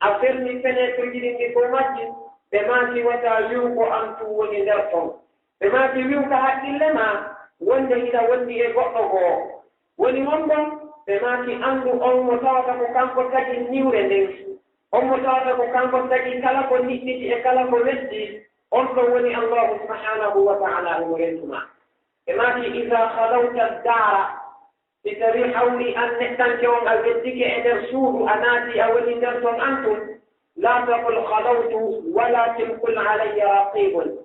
a fermii fenêtre ji ɗin ɗi fow majji, ɓe maaki, wata wi'u ko an tun woni nder ton. Ɓe maaki, wi'u ka hakkille maa wonde hiɗa wondi e goɗɗo goo. Woni honɗun? Ɓe maaki, anndu on mo tawata ko kanko tagi niwre nden, on mo tawata ko kanko tagi kala ko niɓɓiti e kala ko weddi, on ɗon woni Allaahu subhaanahu wa ta'aalaa himo rentu maa. Ɓe maaki, idaa khalawta daara, si tawii hawri an neɗɗanke on a weddike e nder suudu, a naati a woni nder ton an tun, laa taqul khalawtu, walaakin qul alayya raqiibun.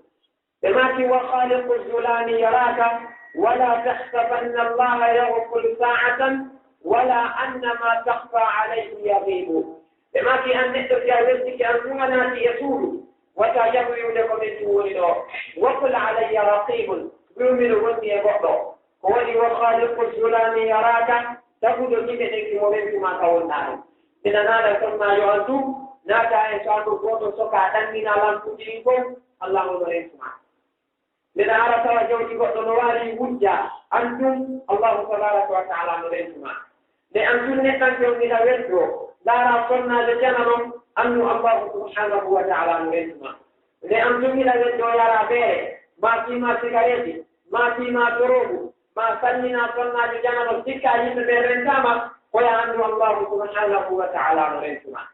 Ɓe maaki, wa khaaliqu zulaami yaraaka, walaa tahsabanna Allaaha yaghfulu saa'atan, walaa anna maa takhfaa alayhi yaghiibu. Ɓe maaki, an neɗɗo, si a weddike an tun a naati e suudu, wata jaɓu wi'ude ko min tun woni ɗoo. Wa qul alayya raqiibun, wi'u miɗo wondi e goɗɗo. Ko waɗi wa khaaliqu zulaami yaraaka, taguɗo gite ɗen himo rentu maa ka wonɗaa ɗon. Mi nanaɗa sonnaajo an tun, naata e saatu gooto sokaa ɗannginaa lampuuji ɗin fow, Allaahu no rentu maa. Nde ɗa ara tawa jawdi goɗɗo no waali wujja, an tun Allaahu tabaaraka wa ta'aalaa no rentu maa. Nde an tun neɗɗanke on ina weddoo, ndaaraa sonnaajo janano, annu Allaahu subhaanahu wa ta'aalaa no rentu maa. Nde an tun ina weddoo yaraa beere, maa tiimaa sigareeti, maa tiimaa doroogu, maa salminaa sonnaajo janano, sikkaa yimɓe ɓen rentaa ma, ko yo a anndu Allaahu subhaanahu wa ta'aalaa no rentu maa.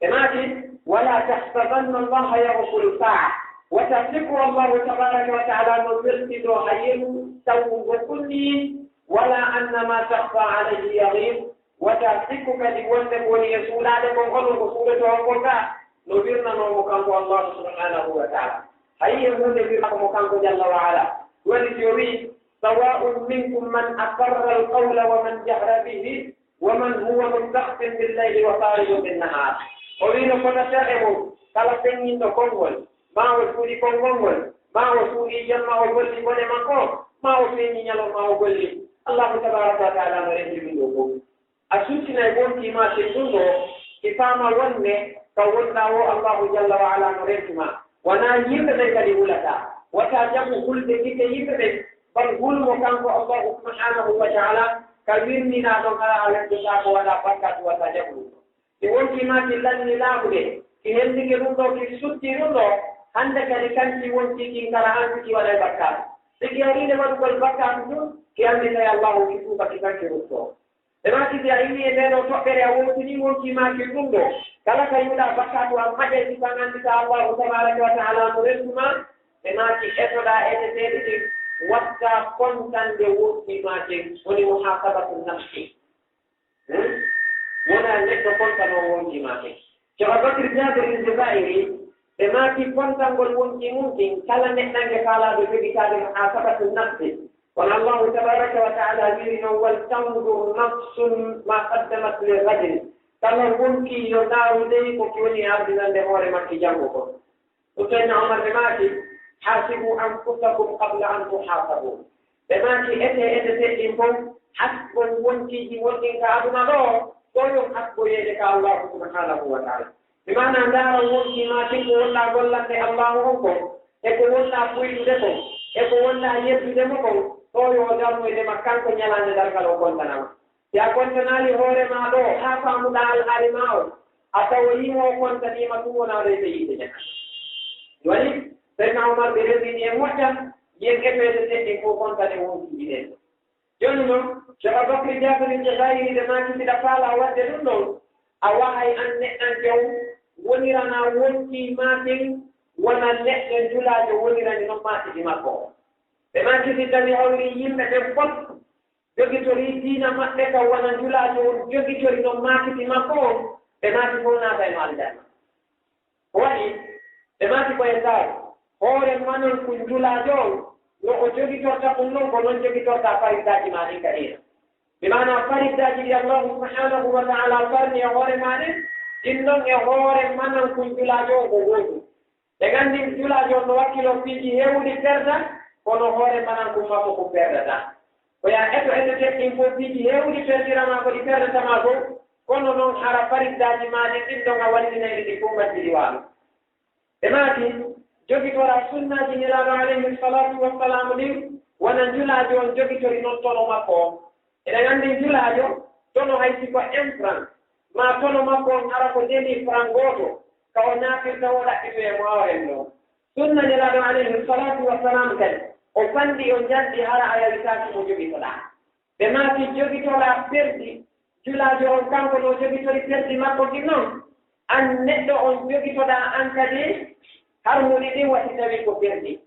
Ɓe maaki, walaa tahsabanna Allaaha yaghfulu saa'a. Wata sikku Allaahu tabaaraka wa ta'aalaa no weltindoo ha yeru tawugo kunni, walaa anna maa takhfaa alayhi yaghiib. Wata sikku kadi wonde ko woni e suuɗaade kon, onon ko suuɗotoo on kon kaa, no wirnanoo mo kanko Allaahu subhaanahu wa ta'aalaa. Hay e huunde wirnata mo kanko jalla wa ala. Woni si o wi'i, sawaa'un minkum man asarra al-qawla wa man jahara bihi, wa man huwa mustakhfin bil layli wa saarimun bin nahaar. O wi'i no fotata e mon kala feŋŋinɗo konngol, maa o suuɗi konngol ngol, maa o suuɗii jemma o golli bone makko, maa o feeñi ñalorma o golli. Allaahu tabaaraka wa ta'aalaa no renndi ɗum ɗoo fof. A suttinay wonki maa sey ɗum ɗoo, ki faama wonde ka wonɗaa o Allaahu jalla wa ala no rentu maa. Wanaa yimɓe ɓen kadi hulataa. Wata jaɓu hulde gite yimɓe ɓen, bal hulu mo kanko Allaahu subhaanahu wa ta'aalaa, ka wirninaa ɗon hara a weddotaako waɗaa bakkaatu, wata jaɓu ɗum. Si wonki maa ki lanni laaɓude, ki hendike ɗum ɗoo, ki sutti ɗum ɗoo, hannde kadi kanki wonki kin kara hanki ki waɗay bakkaatu. Si ki arii nde waɗugol bakkaatu tun, ki annditay Allaahu ki tuuba ki kanki ruttoo. Ɓe maaki, si a immii e ndee ɗoo toɓɓere, a wowtinii wonkii maakin ɗum ɗoo, kala ka yi'uɗaa bakkaatu, a maƴay, si tan annditaa Allaahu tabaaraka wa ta'aalaa mo rentu maa. Ɓe maaki, etoɗaa eteteeɗi ɗin, waɗtaa kontande wonkii maakin, woni muhaasabatu nafsi. Hmm? Wonaa neɗɗo kontanoo wonkii maakin. Cheikh Abubakar Jabir al-Jazairi, ɓe maaki kontangol wonkii mum kin, kala neɗɗanke faalaaɗo jogitaade muhaasabatu nafsi. Kono Allaahu tabaaraka wa ta'aalaa wiiri non, "Wal tanzur nafsun maa qaddamat li ghadin." Kala wonkii yo ndaaru dey ko ki woni ardinande hoore makki janngo kon. Ɗum Seydina Omar ɓe maaki, "Haasibu anfusakum qabla an tuhaasabu." Ɓe maaki, "Ete, ete seɗɗin kon, hasbon wonkiiji mon ɗin ka aduna ɗoo, ɗoyon hasboyeede ka Allaahu subhaanahu wa ta'aalaa." Mi maana ndaara wonkii maakin ko wonɗaa gollande Allaahu on kon, e ko wonɗaa fuytude kon, e ko wonɗaa yeddude mo kon, ɗoyo darnoyde ma kanko ñalaande darngal o kontanama. Si a kontanaali hoore maa ɗoo haa faamuɗaa alhaali maa on, a tawoyii mo o kontaniima tun wonaa ɗo e ɓe yiɗde ñaande. Jooni, Seydina Omar ɓe rewrini e moƴƴa, yen etoyde seɗɗin ko kontane wonkiiji ɗen. Jooni non, Cheikh Abubakar Jabir Jazairi ɓe maaki, si ɗa faalaa waɗde ɗum ɗon, a wahay an neɗɗanke on, woniranaa wonkii maakin wona neɗɗo njulaajo wonirani non maakiti makko on. Ɓe maaki, si tawii hawri yimɓe ɓen fof jogitorii diina maɓɓe kan wona njulaajo on jogitori non maakiti makko on, ɓe maaki fof naata e no aljanna. Ko waɗi, ɓe maaki ko e saare, hoore manan kun njulaajo on, no o jogitorta kun non, ko non jogitorta fariddaaji maa ɗin ka diina. Bi maana fariddaaji ɗi Allaahu subhaanahu wa ta'aalaa farni e hoore maa ɗin, ɗin non e hoore manan kun njulaajo on ko gootum. Ɓe nganndi julaajo on no wakkiloo piiji heewuɗi perda, kono hoore manan kun makko kun perdataa. Ko yaa eto eto teɗɗin fof piiji heewuɗi perdiramaa ko ɗi perdatamaa fof, kono non hara fariddaaji maa ɗin ɗin ɗon a wallinayɗi ɗi fof majjiri waalo. Ɓe maaki, jogitoraa sunnaaji Nelaaɗo alayhi salaatu wa salaamu ɗin, wona njulaajo on jogitori non tono makko on. Eɗen anndi njulaajo, tono hay si ko un franc, maa tono makko on hara ko demi franc gooto, ka o naafirta o ɗaɓɓitoyee mo awa en ɗon. Sunna Nelaaɗo alayhi salaatu wa salaam kadi, o fanɗi o njanɗi hara a yawitaaki mo jogitoɗaa. Ɓe maaki jogitoɗaa perdi, julaajo on kanko no jogitori perdi makko kin non, an neɗɗo on jogitoɗaa an kadi harmuɗi ɗin wasi tawi ko perdi.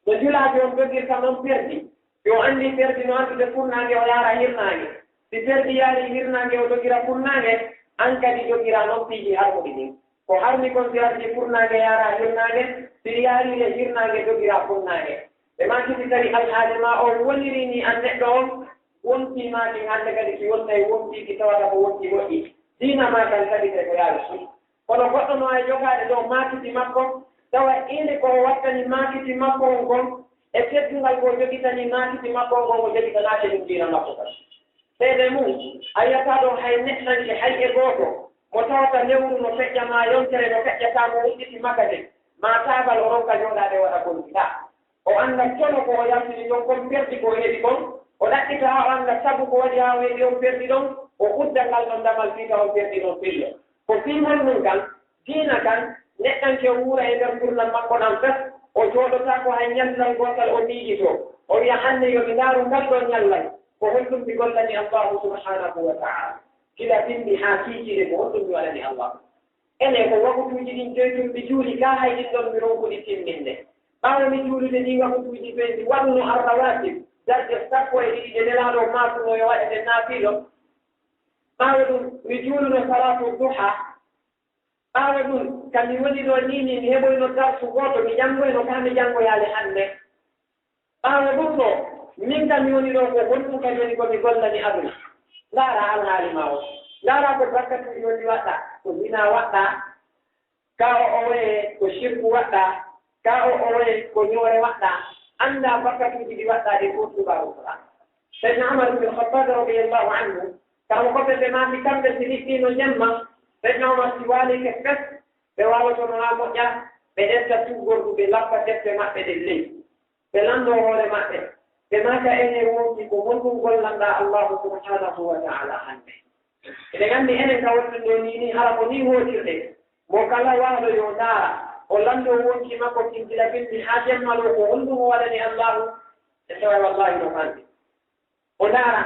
No julaajo on jogirta non perdi, yo anndi perdi no anndude funnaange o yaara hirnaange. Si perdi yaari hirnaange o jogira funnaange, an kadi jogira non piiji harmuɗi ɗin. Ko harmi kon si ardi funnaange yaara hirnaange, si yaari le hirnaange jogira funnaange. Ɓe maaki si tawi alhaali maa on woniri ni an neɗɗo on, wonkii maa ɗin hannde kadi si wonta e wonkii ki tawata ko wonkii moƴƴi, diina maa kan kadi kay ko yaari sun. Kono goɗɗo no waawi jogaade ɗo maakiti makko, tawa inde ko o wattani maakiti makko on kon, e teddungal ko o jogitani maakiti makko on kon, o jogitanaake ɗum diina makko kan. Seede mum, a yiyataa ɗo hay neɗɗanke, hay e gooto, mo tawata lewru no feƴƴa maa yontere no feƴƴa taa mo udditi makate, maa taabal o ronka jooɗaade waɗa kon taa. O annda tono ko o yaltini ɗon kon perdi ko o heɓi kon, o ɗaɓɓita haa o annda sabu ko waɗi haa o heɓi on perdi ɗon, o udda ngal ɗon damal fii ka on perdi ɗon fillo. Ko fii honɗun kan, diina kan, neɗɗanke o wuura e nder ngurndan makko ɗan fes, o jooɗotaako hay ñallal gootal o miijitoo, o wi'a hannde yo mi ndaaru ngal ɗoo ñallal, ko honɗun mi gollani Allaahu subhaanahu wa ta'aalaa? Gila bimbi haa kiikiiɗe ko honɗun mi waɗani Allaahu? Enen ko wakutuuji ɗin joy tun mi juuli kaa hay ɗin ɗon mi ronkuɗi timminde. Ɓaawo mi juulude ɗii wakutuuji joy mi waɗuno arrawaatib, darɗe sappo e ɗiɗi ɗe Nelaaɗo maakuno yo waɗe ɗe naafiilo. Ɓaawo ɗun mi juuluno salaatu duhaa. Ɓaawo ɗun ka mi woni ɗoo nii nii mi heɓoyno darsu gooto mi janngoyno kaa mi janngoyaali hannde. Ɓaawo ɗum ɗoo, min kam mi woni ɗoo ko honɗum kadi woni ko mi gollani aduna? Ndaara alhaali maa o. Ndaara ko bakkatuuji woni waɗɗaa, ko zinaa waɗɗaa, kaa o owoye ko sirku waɗɗaa, kaa o owoye ko ñoore waɗɗaa. Anndaa bakkatuuji ɗi waɗɗaa ɗi fof tubaabu Qur'aan. Seydina Umar bin Khattab radiyallahu anhu, kanko ko ɓe ɓe maaki kamɓe si liɓɓiino jemma, Seydina Umar si waalike fes, ɓe waalotono haa moƴƴa, ɓe ƴetta tuggordu ɓe lappa defte maɓɓe ɗen ley. Ɓe lanndoo hoore maɓɓe, ɓe maaka enen wonki ko honɗum gollanɗaa Allaahu subhaanahu wa ta'aalaa hannde? Eɗen anndi enen ka wonɗen ɗoo nii nii hara ko nii hootirɗen. Mo kala waalo yo ndaara, o lanndoo wonki makko kin gila bimbi haa jemma ɗoo ko honɗum o waɗani Allaahu? E tawa wallaahi no fanɗi. O ndaara,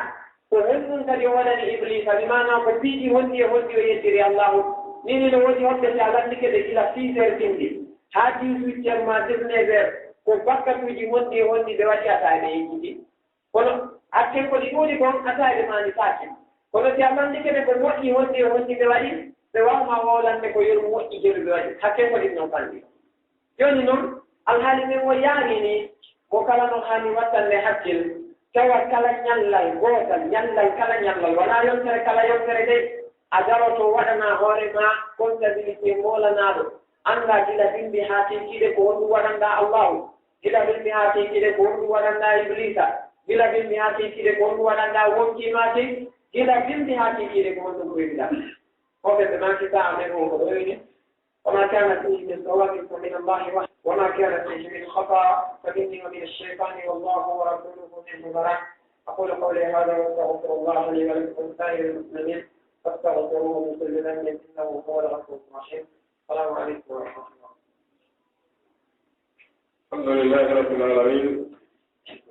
Ko honɗum kadi o waɗani Ibliisa? Bi maanaa ko piiji honɗi e honɗi o yeddiri Allaahu? Nii nii no woodi hoɓɓe si a lanndike ɓe gila six heures pinndi haa dix-huit heures maa dix-neuf heures, ko bakkatuuji honɗi e honɗi ɓe waɗi ataa ɓe yejjiti. Kono hakken ko ɗi ɗuuɗi kon ataa ɓe maani faaki. Kono si a lanndike ɓe ko moƴƴi honɗi e honɗi ɓe waɗi, ɓe waawma wowlande ko yeru moƴƴi jeru ɓe waɗi. Hakken ko ɗin non fanɗi. Jooni non, alhaali men o yaari ni, mo kala no haani wattande hakkil, tawa kala ñallal gootal, ñallal kala ñallal, wonaa yontere kala yontere dey, a daroto waɗanaa hoore maa comptabilité moolanaaɗo, anndaa gila bimbi haa tinkiiɗe ko honɗum waɗanɗaa Allaahu, gila bimbi haa tinkiiɗe ko honɗum waɗanɗaa Ibliisa, gila bimbi haa tinkiiɗe ko honɗum waɗanɗaa wonkii maa kin, gila bimbi haa tinkiiɗe ko honɗum koyɗaa. Ko ɓe ɓe maaki sa'a men o ko ɗo yoni. وما كان فيه من صواب فمن الله وحده، وما كان فيه من خطأ فمني ومن الشيطان والله ورسوله منه براء. أقول قولي هذا وأستغفر الله لي ولكم ولسائر المسلمين فاستغفروه من كل ذنب إنه هو الغفور الرحيم. السلام عليكم ورحمة الله. الحمد لله رب العالمين.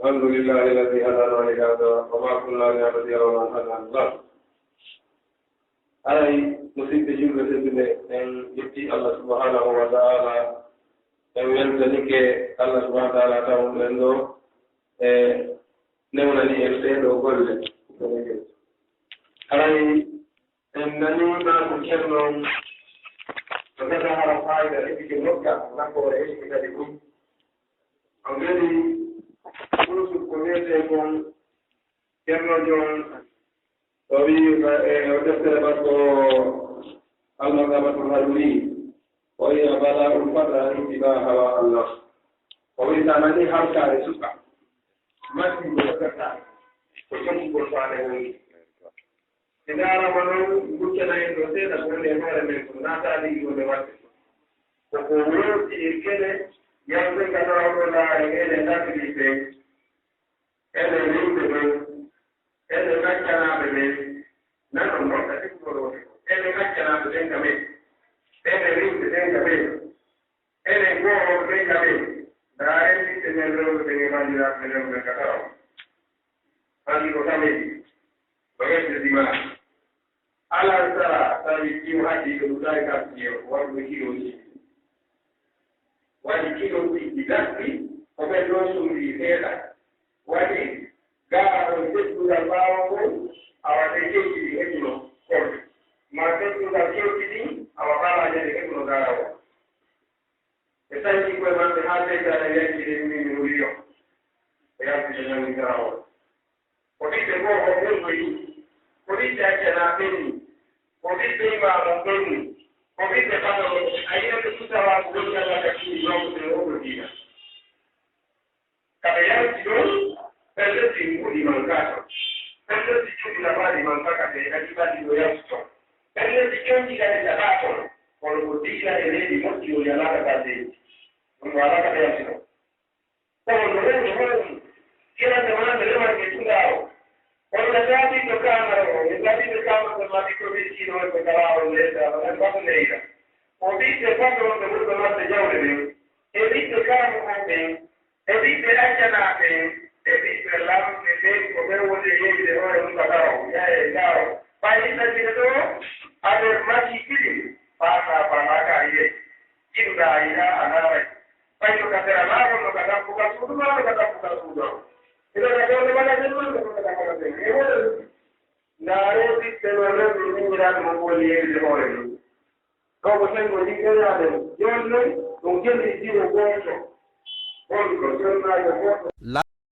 الحمد لله الذي هدانا لهذا وما كنا لنهتدي لولا أن هدانا الله. Haray, musidɓe julɓe tedduɓe, en yetti Allah subhanahu wa ta'ala, en weltanike Allah subhanahu wa ta'ala tawon ɗen ɗo e newnani en ɗee ɗoo golle. Haray, en nanii ma ko Ceerno on, ko gasa hara faayida heɓike nokka, nafoore heɓike kadi ɗum. On kadi, ɗum ko wiyetee kon Ceerno Joom, o wiyi, e, o deftere makko Al-Maqamatul Haruri, o wiyi, "Bala'ul fata ittiba hawa Allah." O wiyi, sa nani halkaare suka, masibo ko fata, ko jokkugol faale woni. Ɓe ndaarama noon, guccana en ɗo seeɗa ko woni e hoore men ko naataali ɗo nde waɗde. Ko ko wonti e kene, yaltol ka tawa ɗo laare ene ɗaɓɓi ɓe. Ene rimɓe ɓen, ene accanaaɓe ɓen, nanon non ka sikkugol woni ko. Ene accanaaɓe ɓen ka men, ene rimɓe ɓen ka men, ene goorooɓe ɓen ka men. Ndaaren ɓiɓɓe men rewɓe ɓen e banndiraaɓe men rewɓe ɓen ka tawa. Anndi ko tameji, ko ɓesde dimaas. Alaa sara tawi kiwo addi ɓe ɗuɗaali ka kiwo, waɗuɓe kiloji. Waɗi kiloji ɗi gasɗi, ko ɓen ɗon sumri seeɗa. Waɗi gaara on teddungal ɓaawo ngon, awa ɓe kewti ɗi heɓuno korɗi. Ma teddungal kewti ɗin, awa ɓalaaje ɗe heɓuno gaara on. Ɓe sanci koye maɓɓe haa seytaane yanci ɗe mimi wuriyo. Ɓe yalti ɓe ñami gaara on. Ko ɓiɓɓe goo on ɓen woni, ko ɓiɓɓe accanaa ɓen ni, ko ɓiɓɓe imaamu ɓen ni, ko ɓiɓɓe ɓaɗo a yiyata tutawa ko woni Allah ka fii yonkude oɗo diina. Kaɓe yalti ɗon, pellel ɗi mbuɗi man kaa ton. Pellel ɗi cuɗi lafaali man kaa kaɓe adi ɓalli ɗo yalti ton. Pellel ɗi coñɗi kadi ka ɗaa ton. Kono ko diina e leydi moƴƴi o yalaaka ka leydi. Ɗum ko alaa kaɓe yalti ɗon. Kono no woni hoore mum, yilande wonande remande e tungaawo. Walla jaabiiɗo kaanaro o, mi jaabiiɓe kaanarɓe ma ɓiɗɗo ɓirkiiɗo wonɓe ka laawol leyɗe Allah, en mbaɗa leyɗa. O ɓiɓɓe fotnooɓe wonɓe waɗde jawle ɓen, e ɓiɓɓe kaanarɓe ɓen, e ɓiɓɓe accanaaɓe ɓen, e ɓiɓɓe lamɓe ɓen, ko ɓen woni e yeeyude hoore mum ka tawa o, yaye ngaawo. Ɓay ɗiɗi ɗiɗi ɗo, affaire masiiɗi ɗin, faataa faalaaka a yiyay, jinndaa a yi'aa a laaray. Fay no ka sera laawol, no ka dambugal suudu maa, no ka dambugal suudu am. Ino ka doole mala nden maa, no ka dambugal nden. E wona ndaaree ɓiɓɓe no rewɓe miñiraaɓe mo woni yeeyude hoore mum. Ɗo ko senngo ndi ɓeynaaɓe mum. Jooni noon, ɗum gelli jiwo gooto. Wonko jonnaajo gooto.